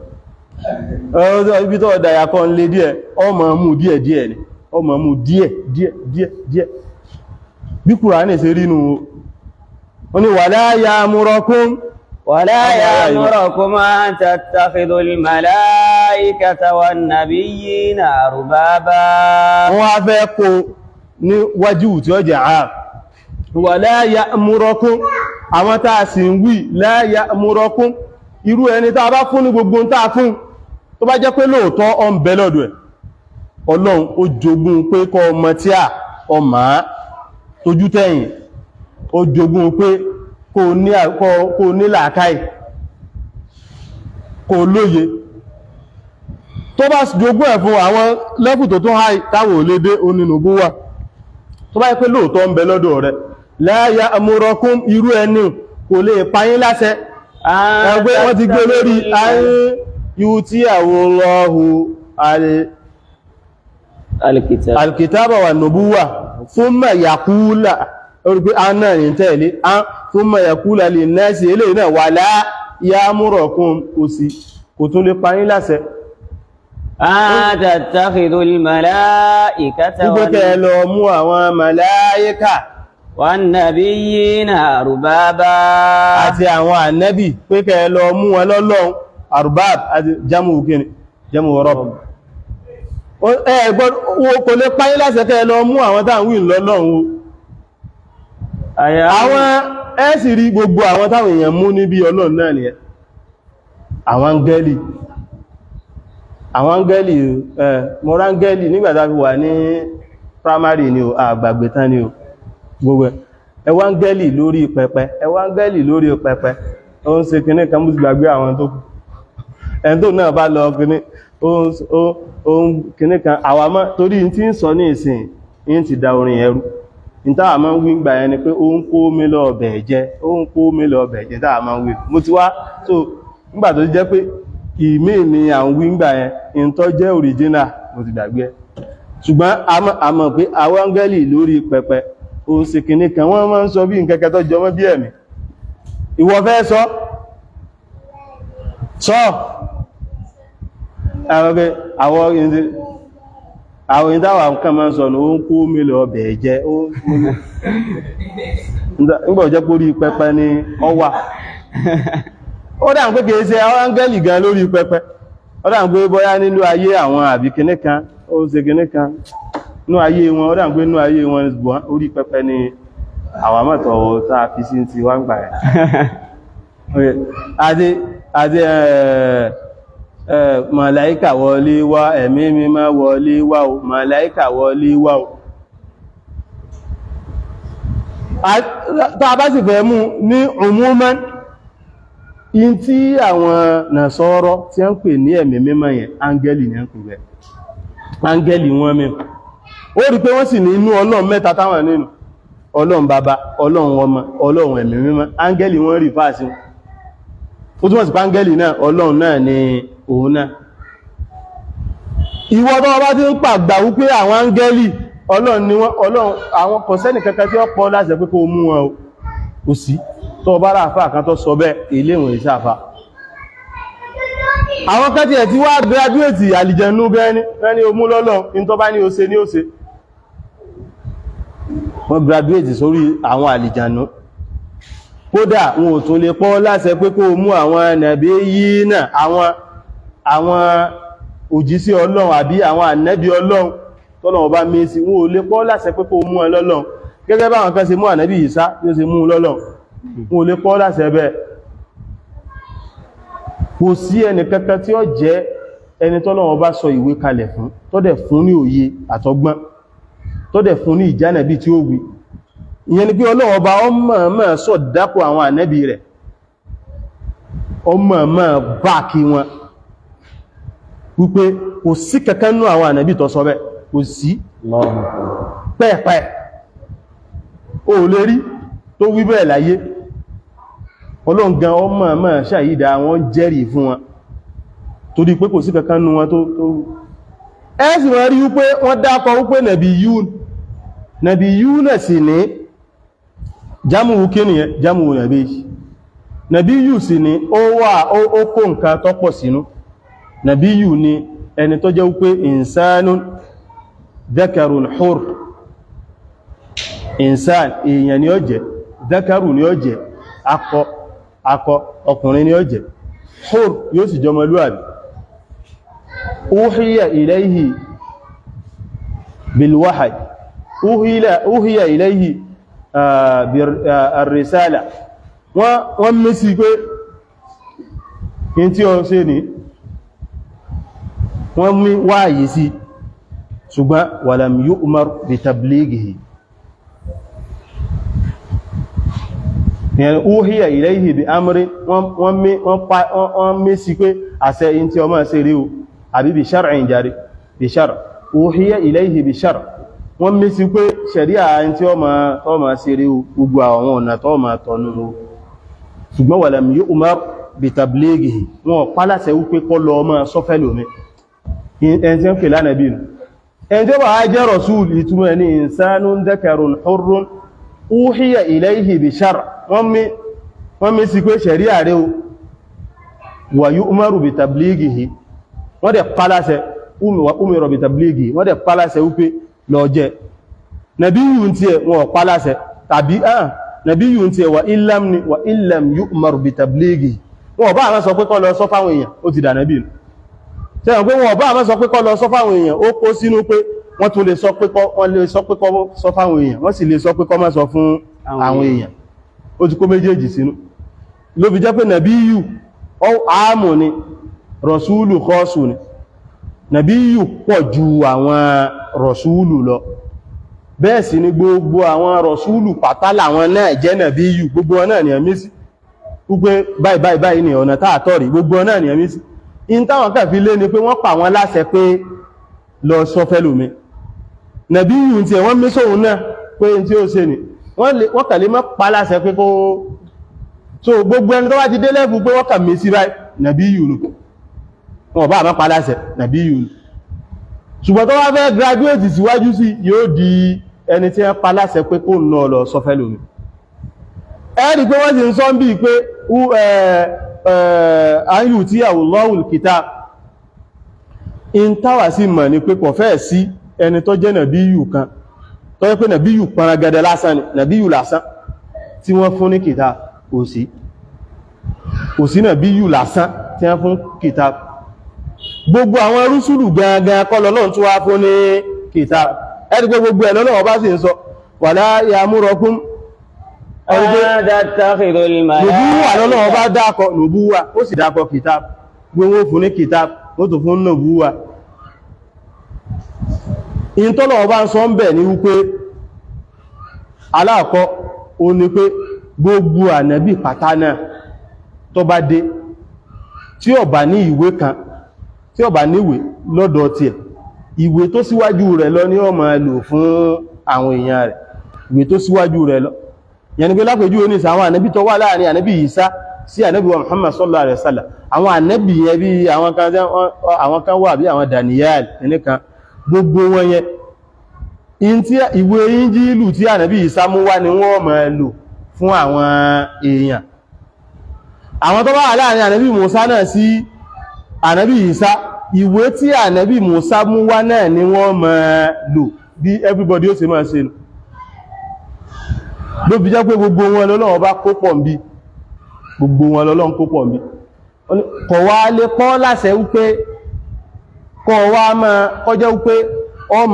ibi tó ọ̀dà yàkọ́ ń lé díẹ̀, ọmọ mú díẹ̀ díẹ̀ ni. Ó máa mú díẹ̀ díẹ̀ díẹ̀ díẹ̀. Bí Kùránì ṣe rínú, ó ní wala ya'murakum. ولا يأمركم أن تتخذوا الملائكة والنبيين أربابا. Wọ́n wá fẹ́ kó ní wájú tí ó jẹ́ àà wala ya'murakum. Àwọn tàà sì ń wí, la ya'murakum, irú ẹni tàà bá fún ní gbogbo ń tàà fún, tó bá jẹ́ pé lóòótọ́ ọ ń bẹ lọ́dọ̀ ẹ̀, Ọlọ́run ó jogún pé kọ́ ọmọ tí à ọmọ tójú tẹ̀yìn, ó jogún pé kó ní làákàì, kó lóye, tó bá jogún ẹ̀ fún àwọn lẹ́fù tó tún háì táwọn ò lè dé onínúgún wà, tó bá yẹ pé lóòótọ́ ń bẹ lọ́dọ̀ rẹ̀, la ya'murakum, irú ẹni kò lè payín láṣẹ. Ẹgbẹ́ wọ́n ti gbé lórí ayé yíò tí Allahu الكتاب alkitaba wà nubuwa, thumma yaqula, orí pé a náà ní tẹ́lé a, thumma yaqula linnasi, eléyìí náà wala ya'murakum, kò sí, kò tún lè payín láṣẹ أن تتخذوا الملائكة wípé kẹ́ lọ mú àwọn màláíkà والنبيين أربابا. Àti àwọn ànábì, pé kẹ́ lọ mú wọn lọ́lọ́run. Arbab àti jamu kíni? Jamu rabb. Kò lè páyín láṣẹ kẹ́ lọ mú àwọn táwọn wí lọ́lọ́run o. Àwọn ẹ sì rí gbogbo àwọn táwọn èèyàn mú níbi Ọlọ́run náà nìyẹn, àwọn áńgẹ́lì, àwọn áńgẹ́lì ẹ̀ mọ́ráńgẹ́lì nígbàtà fi wà ní primary ni o, àgbàgbé tán ni o, gbogbo ẹwà áńgẹ́lì lórí pẹpẹ, ẹwà áńgẹ́lì lórí pẹpẹ, ó ń ṣe kinní kan, mú ti gbàgbé àwọn tó kù. Ẹni tó náà bá lọ kinní, ó ń kinní kan àwàmọ́ torí tí ń sọ ní ìsìn ní ti da orin ẹrú. Ní táwà máa ń wí gbà yẹn ni pé ó ń kó mi lọ ọbẹ̀ jẹ, ó ń kó mi lọ ọbẹ̀ jẹ, táwà máa ń wí. Mo ti wá so nígbà tó jẹ́ pé ìmí ni à ń wí gbà yẹn, in tó jẹ́ original mo ti gbàgbé ẹ̀. Ṣùgbọ́n a mọ̀ pé àwọn áńgẹ́lì lórí pẹpẹ, ó ń ṣe kinní kan, wọ́n máa ń sọ bí nǹkan kan tó jọmọ́ bí ẹ̀mí. Ìwọ fẹ́ sọ sọ àwọn ìdáwà nǹkan máa ń sọ ní ó ń kó mi lọ ọbẹ̀ jẹ, ó nígbà jẹ́ pórí pẹpẹ ni ọ wà. Ó dà ń pé kìí ṣe àwọn áńgẹ́lì gan lórí pẹpẹ, ó dà ń pé bóyá nínú ayé àwọn àbí kinní kan, ó ń ṣe kinní kan nínú ayé wọn, ó dà ń pé nínú ayé wọn orí pẹpẹ ni àwọn àmọ́tọ̀ tá a fi sí ti wá ń gbà ẹ̀. Àti màláíkà wọlé wá, ẹ̀mí mímọ́ wọlé wá o, màláíkà wọlé wá o. Tá a bá sì fẹ́ mú ní umuman, in tí àwọn nàṣọ́rọ́ tí a ń pè ní ẹ̀mí mímọ́ yẹn, áńgẹ́lì ní ń pè bẹ́ẹ̀, áńgẹ́lì wọ́n mẹ́. Ó rí pé wọ́n sì ní inú Ọlọ́run mẹ́ta táwọn nínú: Ọlọ́run Bàbá, Ọlọ́run Ọmọ, Ọlọ́run Ẹ̀mí Mímọ́. Áńgẹ́lì wọ́n rí fáàsí wọn. Ó túnmọ̀ sí pé áńgẹ́lì náà, Ọlọ́run náà ni òun náà. Ìwọ tó bá ti ń pàgbà wípé àwọn áńgẹ́lì Ọlọ́run ni wọ́n, Ọlọ́run àwọn kò sẹ́nì kankan tí ó pọ̀ láṣẹ pé kó mú wọn o, kò sí. Tó bá ráfà kan tó sọ bẹ́ẹ̀, ilé ìwọ̀n ìṣàfà. Àwọn kan tiẹ̀ tí wá graduate àlìjẹnú gẹ́ni ní o mú lọ́lọ́ in tó bá ní o ṣe ní o ṣe. Wọ́n graduate sórí àwọn àlìjẹnú. Kódà wọn ò tún lè pọ́ láṣẹ pé kó mú àwọn nàbí yìí náà, àwọn òjíṣẹ́ Ọlọ́run àbí àwọn ànẹ́bí Ọlọ́run tọ́lọ́run bá mí sí, wọn ò lè pọ́ láṣẹ pé kó mú ẹ lọ́lọ́run, gẹ́gẹ́ báwọn kan ṣe mú ànẹ́bí Ìsá bí ó ṣe mú lọ́lọ́run. Wọn ò lè pọ́ láṣẹ bẹ́ẹ̀. Kò sí ẹni kankan tí ó jẹ́ ẹni tọ́lọ́run bá sọ ìwé kalẹ̀ fún, tó dẹ̀ fún ní òye àtọgbọ́n, tó dẹ̀ fún ní ìjánàbí tí ó wí. Ìyẹn ni pé Ọlọ́run Ọba ọmọ sọ dápò àwọn ànẹ́bí rẹ̀, ọmọ bá kí wọn wípé kò sí kankan nú àwọn ànẹ́bí tó sọ bẹ́ẹ̀, kò sí pẹ́ẹ̀pẹ́ o lè rí tó wí bẹ́ẹ̀ láyé. Ọlọ́run gan ọmọ ṣàyídà wọn, jẹ́rìí fún wọn, torí pé kò sí kankan nú wọn tó ẹ́ sì wọ́n rí wípé wọ́n dákọ wípé nàbí yún náà sì ní jámùwú kí nìyẹn? Jámùwú nàbí nàbí yù sì ní ó wà, ó kó nǹkan tó pọ̀ sínú. Nàbí yù ni ẹni tó jẹ́ wípé insanun dhakarun hur, insan, èèyàn ni ó jẹ́, dhakaru ni ó jẹ́, akọ, akọ ọkùnrin ni ó jẹ́, hur, yóò sì jọmọlúàbí. Uhiya ilayhi bilwahyi, uhiya ilayhi ar-risala. Wọ́n mí sí pé in tí ó ṣe ní wọ́n mí wáyé sí, ṣùgbọ́n walam yu'mar bi tablighihi. Yẹn uhiya ilayhi bi amri, wọ́n mí sí pé àṣẹ in tí ọmọ ṣe rí o, àbí bí shar'in jari, bí shar' uhiya ilayhi bí shar', wọ́n mí sí pé ṣẹ̀ríà in tí ọmọ ṣe rí o, gbogbo àwọn ọ̀nà tó ma tọ̀nù o, ṣùgbọ́n walam yu'mar bi tablighihi, wọn pálàṣẹ wípé kó lọ ọmọ sọ́fẹ́ lómi. Ẹni tí ń pè lánàbí nù, ẹni tí ó bá wá jẹ́ rasul, ìtumọ̀ ní insanun dhakarun hurrun uhiya ilayhi bi shar', wọ́n mí sí pé ṣẹ̀ríà rẹ̀ o, wa yu'maru bi tablighihi, wọ́n dẹ̀ pálàṣẹ, wa umira bi tablighihi, wọ́n dẹ̀ pálàṣẹ wípé lọ jẹ́. Nàbíyù tí ẹ̀ wọ́n pálàṣẹ tàbí nàbíyù tí ẹ̀ wa illam ni wa illam yu'mar bi tablighihi, wọ́n bá àwọn sọ pé kó lọ sọ fáwọn èèyàn, ó ti dà nàbí nù. Tẹ́wọ̀n pé wọ́n bá àwọn sọ pé kó lọ sọ fáwọn èèyàn, ó kó sínú pé wọ́n tún lè sọ pé kó, wọ́n lè sọ pé kó sọ fáwọn èèyàn, wọ́n sì lè sọ pé kó má sọ fún àwọn èèyàn, ó ti kó méjèèjì sínú. Ló fi jẹ́ pé nàbíyù àmù ni, rọ̀súlù kọ́sù ni. Nàbíyù pọ̀ ju àwọn rọ̀súlù lọ, bẹ́ẹ̀ sì ni gbogbo àwọn rọ̀súlù pátá làwọn náà jẹ́ nàbíyù, gbogbo wọn náà ni ẹ̀mí sí wípé báyìí báyìí báyìí ni ọ̀nà táàtọ̀ rí, gbogbo wọn náà ni ẹ̀mí sí. In táwọn kàn fi lé ni pé wọ́n pa wọn láṣẹ pé lọ sọ fẹ́lòmí. Nàbíyù tí wọ́n mí sóhun náà pé tí ó ṣe ni wọ́n kàn lè má pa láṣẹ pé kó so gbogbo ẹni tó bá ti dé lẹ́fù pé wọ́n kà mí sí báyìí, nàbíyù nù, wọn bá àmá pa láṣẹ, nàbíyù nù. Ṣùgbọ́n tó wá fẹ́ graduate síwájú sí, yóò di ẹni tí wọ́n pa láṣẹ pé kó nà lọ sọ fẹ́lòmí. Ẹ̀rí pé wọ́n sì ń sọ bí pé ayù tí Allahul kitab in táwà sí mọ̀ ní pé kò fẹ́ sí ẹni tó jẹ́ nàbíyù kan tó jẹ́ pé nàbíyù paragada lásán ni, nàbíyù lásán tí wọ́n fún ní kitab, kò sí, kò sí nàbíyù lásán tí wọ́n fún kitab. Gbogbo àwọn rúsùlù gangan kọ́ lọ́lọ́run tó wá fún ní kitab. Ẹ̀rí pé gbogbo ẹ̀ lọ́lọ́run bá sì ń sọ wala ya'murukum, nùbúwà lọ́lọ́wọ́ bá dákọ̀ nùbúwà, ó sì dákọ̀ kìtàb, gbogbo fún ní kìtàb, ó tó fún nùbúwà. In tọ́lọ̀wọ́ bá ń sọ ń bẹ̀ ní wípé aláàkọ́ ó ní pé gbogbo ànábì pátá náà tó bá dé, tí ó bá ní ìwé kan, tí ó bá níwé lọ́dọ̀ tiẹ̀, ìwé tó síwájú rẹ̀ lọ ní ó máa lò fún àwọn èèyàn rẹ̀, ìwé tó síwájú rẹ̀ lọ. Yẹni pé lápẹjú ní àwọn ànábì tó wà láàrin ànábì Ìsá sí ànábì wa Muhammad sallallahu alaihi wasallam, àwọn ànábì yẹn bí àwọn kan wà bí àwọn Daniel nìkan, gbogbo wọn yẹn in tí ìwé Injílù tí ànábì Ìsá mú wá ni wọ́n máa lò fún àwọn èèyàn. Àwọn tó bá wà láàrin ànábì Mùsá náà sí ànábì Ìsá, ìwé tí ànábì Mùsá mú wá náà ni wọ́n máa lò, bí everybody ó ṣe máa ṣe nù. Ló fi jẹ́ pé gbogbo wọn lọ́lọ́wọ́ bá kó pọ̀ ń bí, gbogbo wọn lọ́lọ́wọ́ kó pọ̀ ń bí. Kọ̀ wá lè pọ́ láṣẹ wípé kọ̀ wá máa kọjẹ́ wípé ọ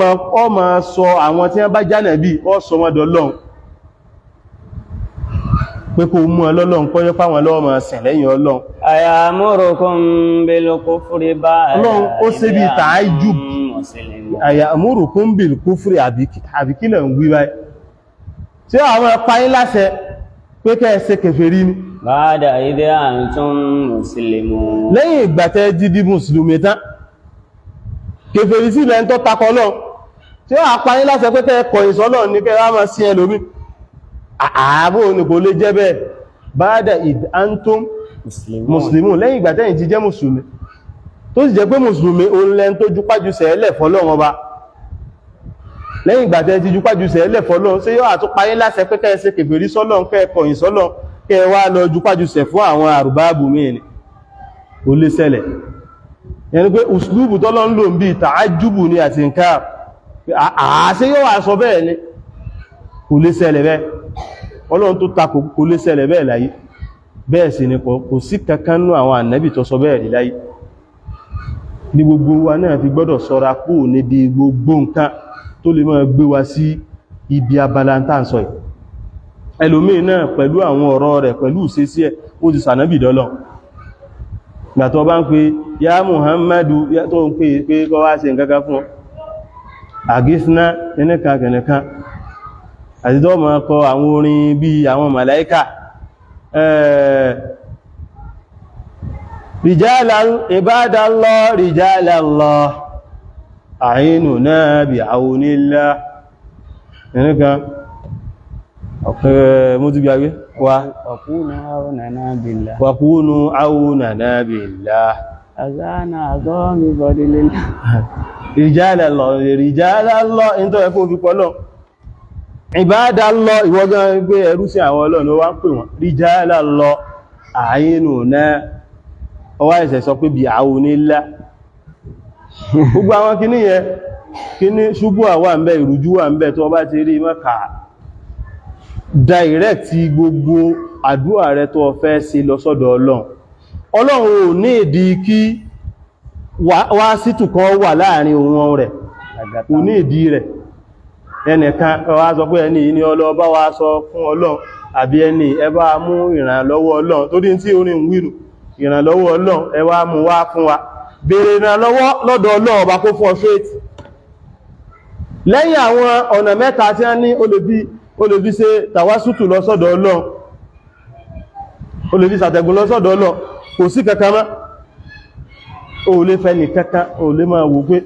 máa sọ àwọn tí wọ́n bá jánà bí ọ sọ wọn dọ̀lọ́run, pé kó mú ọlọ́lọ́run kọ́yọ́ fáwọn lọ́wọ́ máa sìn lẹ́yìn Ọlọ́run. Ayamurukum bil kufri ba'da Ọlọ́run ó ṣe bí tààjù. muslimun. Ayamurukum bil kufri, àbí kílẹ̀ ń wí báyìí? Tí àwọn ẹpa yín láṣẹ pé kẹ́ ẹ ṣe kèfèrí ni? Ba'da idh antum muslimun. Lẹ́yìn ìgbà tẹ́ dídí mùsùlùmí tán, kèfèrí sí ilẹ̀ ń tọ́ takọ Ọlọ́run. Tí ó àpa yín láṣẹ pé kẹ́ ẹ kọ̀yìn sọ́lọ́run ní kẹ́ ẹ wá máa sí ẹlòmí? Ààbò ní kò lè jẹ́ bẹ́ẹ̀. Ba'da idh antum muslimun, lẹ́yìn ìgbà tẹ́yìn ti jẹ́ mùsùlùmí, tó sì jẹ́ pé mùsùlùmí òun lẹ́n tó jupájú sẹ́ẹ̀lẹ̀ fọ́lọ́run ọba. Lẹ́yìn ìgbà tẹ́ ti jupájú sẹ́ẹ̀lẹ̀ fọ́lọ́run, ṣé yóò àtúpa yín láṣẹ pé kẹ́ ẹ ṣe kèfèrí sọ́lọ́run, kẹ́ ẹ kọ̀yìn sọ́lọ́run, kẹ́ ẹ wá lọ jupájú sẹ̀ fún àwọn àrùbáàbù míì ni? Ó lè ṣẹlẹ̀. Yẹni pé uslubu tọ́lọ́ ń lò ń bí tàájúbù ní àti nǹkan Àṣẹ yóò wà sọ bẹ́ẹ̀ ni? Kò lè ṣẹlẹ̀ bẹ́ẹ̀. Ọlọ́run tó takò, kò lè ṣẹlẹ̀ bẹ́ẹ̀ láyé. Bẹ́ẹ̀ sì ni kò sí kankan nú àwọn ànábì tó sọ bẹ́ẹ̀ rí láyé. Ní gbogbo wa náà fi gbọ́dọ̀ ṣọ́ra kúrò níbi gbogbo nǹkan tó lè máa gbé wa sí ibi abala tá ń sọ yìí. Ẹlòmíì náà, pẹ̀lú àwọn ọ̀rọ̀ rẹ̀, pẹ̀lú ìṣesí ẹ̀, ó ti sànábì dọ́lọ̀. Gbàtọ̀ bá ń pe ya Muhammadu tó ń pè pé kọ́ wá ṣe nǹkan kan fún ọ, àgísná ẹnìkan kẹnìkan, àti tó máa kọ àwọn orin bí àwọn màláíkà, Rijala ibadallah, rijalallah, a'inuna bi'aunillah, ẹnìkan mo ti gbàgbé wa. وكونوا عوننا بالله. Wa kunu aunana billah. أذان عظام بفضل الله. Rijalallah, rijalallah, in tó ẹkọ́ fi pọ́lọ̀ ibadallah, ìwọ́gán gbé ẹrú sí àwọn Ọlọ́run ló wá ń pè wọ́n, rijalallah, a'inuna, ọwá ẹ̀sẹ̀ sọ pé bi'aunillah. Gbogbo àwọn kíní yẹn, kíní ṣubú àwà ń bẹ, ìrújú wà ń bẹ. Tó bá ti rí mọ́ka direct gbogbo àdúrà rẹ tó fẹ́ ṣe lọ sọ́dọ̀ Ọlọ́run. Ọlọ́run ò ní ìdí kí wá sítù kan wà láàrin òun rẹ̀, kò ní ìdí rẹ̀. Ẹnìkan wá sọ pé ẹni yìí ni ọlọ́ọ̀bá wá sọ fún Ọlọ́run, àbí ẹni ẹ bá mú ìrànlọ́wọ́ Ọlọ́run tó dín tí orin ń wínú ìrànlọ́wọ́ Ọlọ́run, ẹ wá mú wá fún wa. Béèrè ìrànlọ́wọ́ lọ́dọ̀ Ọlọ́run ọba kó fún ọ straight. Lẹ́yìn àwọn ọ̀nà mẹ́ta tí wọ́n ní ó lè fi ṣe tàwásùtù lọ sọ́dọ̀ Ọlọ́run, ó lè fi ṣàtẹ̀gùn lọ sọ́dọ̀ Ọlọ́run, kò sí kankan mọ́. Ó lè fẹ́ ní kankan, ó lè máa wò pé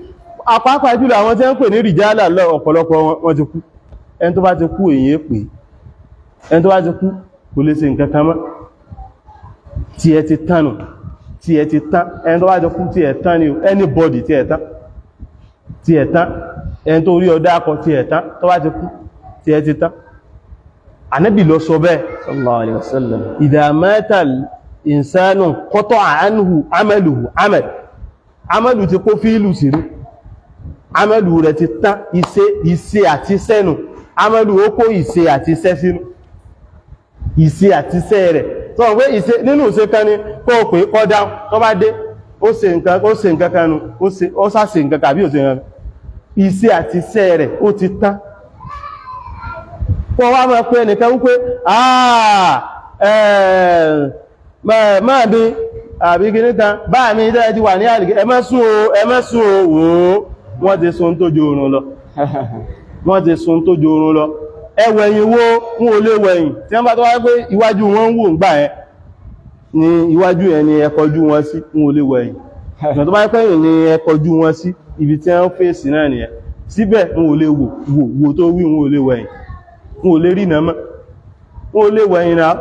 àpapọ̀ ìjúlọ àwọn tí wọ́n ń pè ní rìjálà lọ, ọ̀pọ̀lọpọ̀ wọn ti kú. Ẹni tó bá ti kú, èyí pè. Ẹni tó bá ti kú, kò lè ṣe nǹkan kan mọ́. Tí ẹ ti tánu, tí ẹ ti tán. Ẹni tó bá ti kú, tí ẹ tán ni. Anybody, tí ẹ tán, tí ẹ tán. Ẹni tó rí ọdá akọ, tí ẹ tán. Tó bá ti kú, tí ẹ ti tán. Ànábì lọ sọ bẹ́ẹ̀. صلى الله عليه وسلم. إذا مات الإنسان قطع عنه عمله. عمل، عمل ti kó fíìlù sínú. عمل rẹ̀ ti tán. Iṣẹ́, iṣẹ́ àti sẹ́nu. عمل ó kó iṣẹ́ àti iṣẹ́ sínú. Iṣẹ́ àti iṣẹ́ rẹ̀ tó wọ́n pé iṣẹ́ nínú iṣẹ́ kan ní kó o pè kọ́ dáhùn, tó bá dé, ó ṣe nǹkan, ó ṣe nǹkan kan nu, ó sá ṣe nǹkan kàbí ó ṣe nǹkan. Iṣẹ́ àti iṣẹ́ rẹ̀ ó ti tán. Wọ́n wá máa pé ẹnìkan wípé máa bí àbí kìíní kan bá mi tẹ́ ti wà ní àlìkẹ́, ẹ má sùn o, ẹ má sùn o. Wò ó, wọ́n ti sun tó ju oorun lọ, wọ́n ti sun tó ju oorun lọ. Ẹ wẹ̀yìn wo, wọn ò lè wẹ̀yìn. Tí wọ́n bá tó wáyé pé iwájú wọn ń wò ń gbà ẹ ní iwájú yẹn ni ẹ kọjú wọn sí, wọn ò lè wẹ̀yìn. Ìgbà tó bá pẹ́yìn ni ẹ kọjú wọn sí, ibi tí wọ́n fèsì náà nìyẹn. Síbẹ̀ wọn ò lè wò wò wò tó wí, wọn ò lè wẹ̀yìn, wọn ò lè rí iná mọ́, wọn ò lè wẹ̀yìn náà.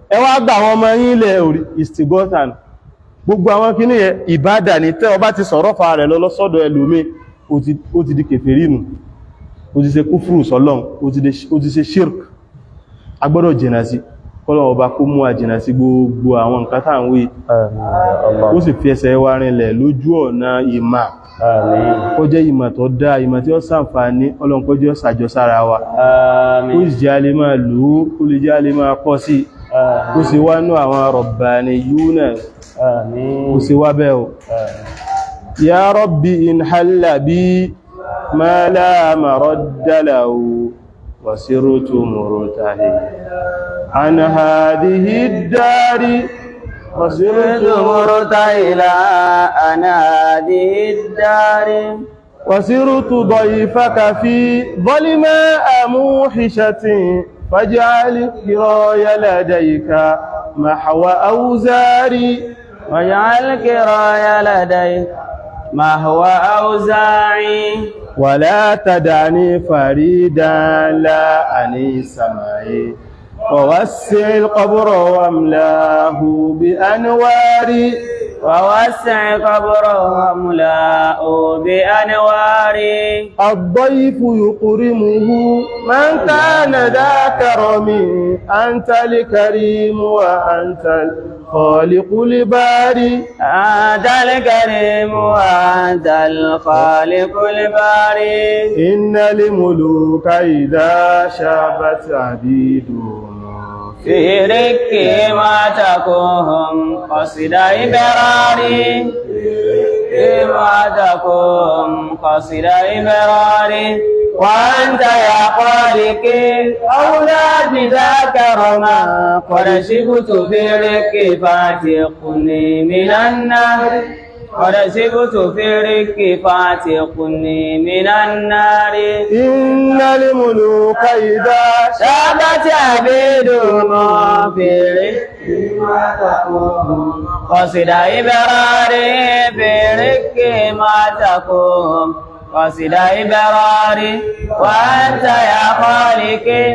Ẹ wá gbà àwọn ọmọ yín ilẹ̀ orí istigothan. Gbogbo àwọn kíní yẹn, ìbádà ní. Tẹ́ ọba ti sọ̀rọ̀ fa rẹ̀ lọ lọ́sọ́dọ̀ ẹlòmí, ó ti di kèfèrí nù, ó ti ṣe kúfùrù sọ́lọ́n, ó ti ṣe shirk. A gbọ́dọ̀ jìnà sí. Kọ́lọ̀ ọba kó mú wa jìnà sí gbogbo àwọn nǹkan tá à ń wí, آمين. ó sì fi ẹsẹ̀ wa rinlẹ̀ lójú ọ̀nà ìmà. آمين. Kó jẹ́ ìmọ̀ tó dáa, ìmọ̀ tí ó ṣàǹfààní. Ọlọ́run kó jẹ́ ó ṣàjọsára wa, ó آمين. sì jẹ́ a lè máa lò ó, kó lè jẹ́ a lè máa kọ́ sí, kó sì wá nú àwọn rabbaniyuna, kó آمين. sì wá bẹ́ẹ̀ o. يا رب إن حل بي ما لا مرد له وصرت مرتهلا عن هذه الدار وصرت مرتهلا عن هذه الدار وصرت ضيفك في ظلماء موحشة، فاجعل كراي لديك محو أوزاري. واجعل كراي لديك محو أوزاري. ولا تدعني فريدا لا أنيس معي، ووسع القبر واملاه بأنواري. ووسع قبره واملأه بأنوار. الضيف يكرمه من كان ذا كرم، أنت الكريم وأنت الخالق الباري. أنت الكريم وأنت الخالق الباري. إن الملوك إذا شابت عبيدهم في رك ما تكوهم قصد إبراري، في ما تكوهم قصد إبراري. وأنت يا خالقي أولاد ذا كرما، قد شبت في رك فاتقني من النار، قد شبت في رك فاتقني من النار. إن الملوك إذا شابت عبيدهم في رك ما تقوم قصد إبراري، في رك ما تقوم قصد إبراري. وأنت يا خالقي.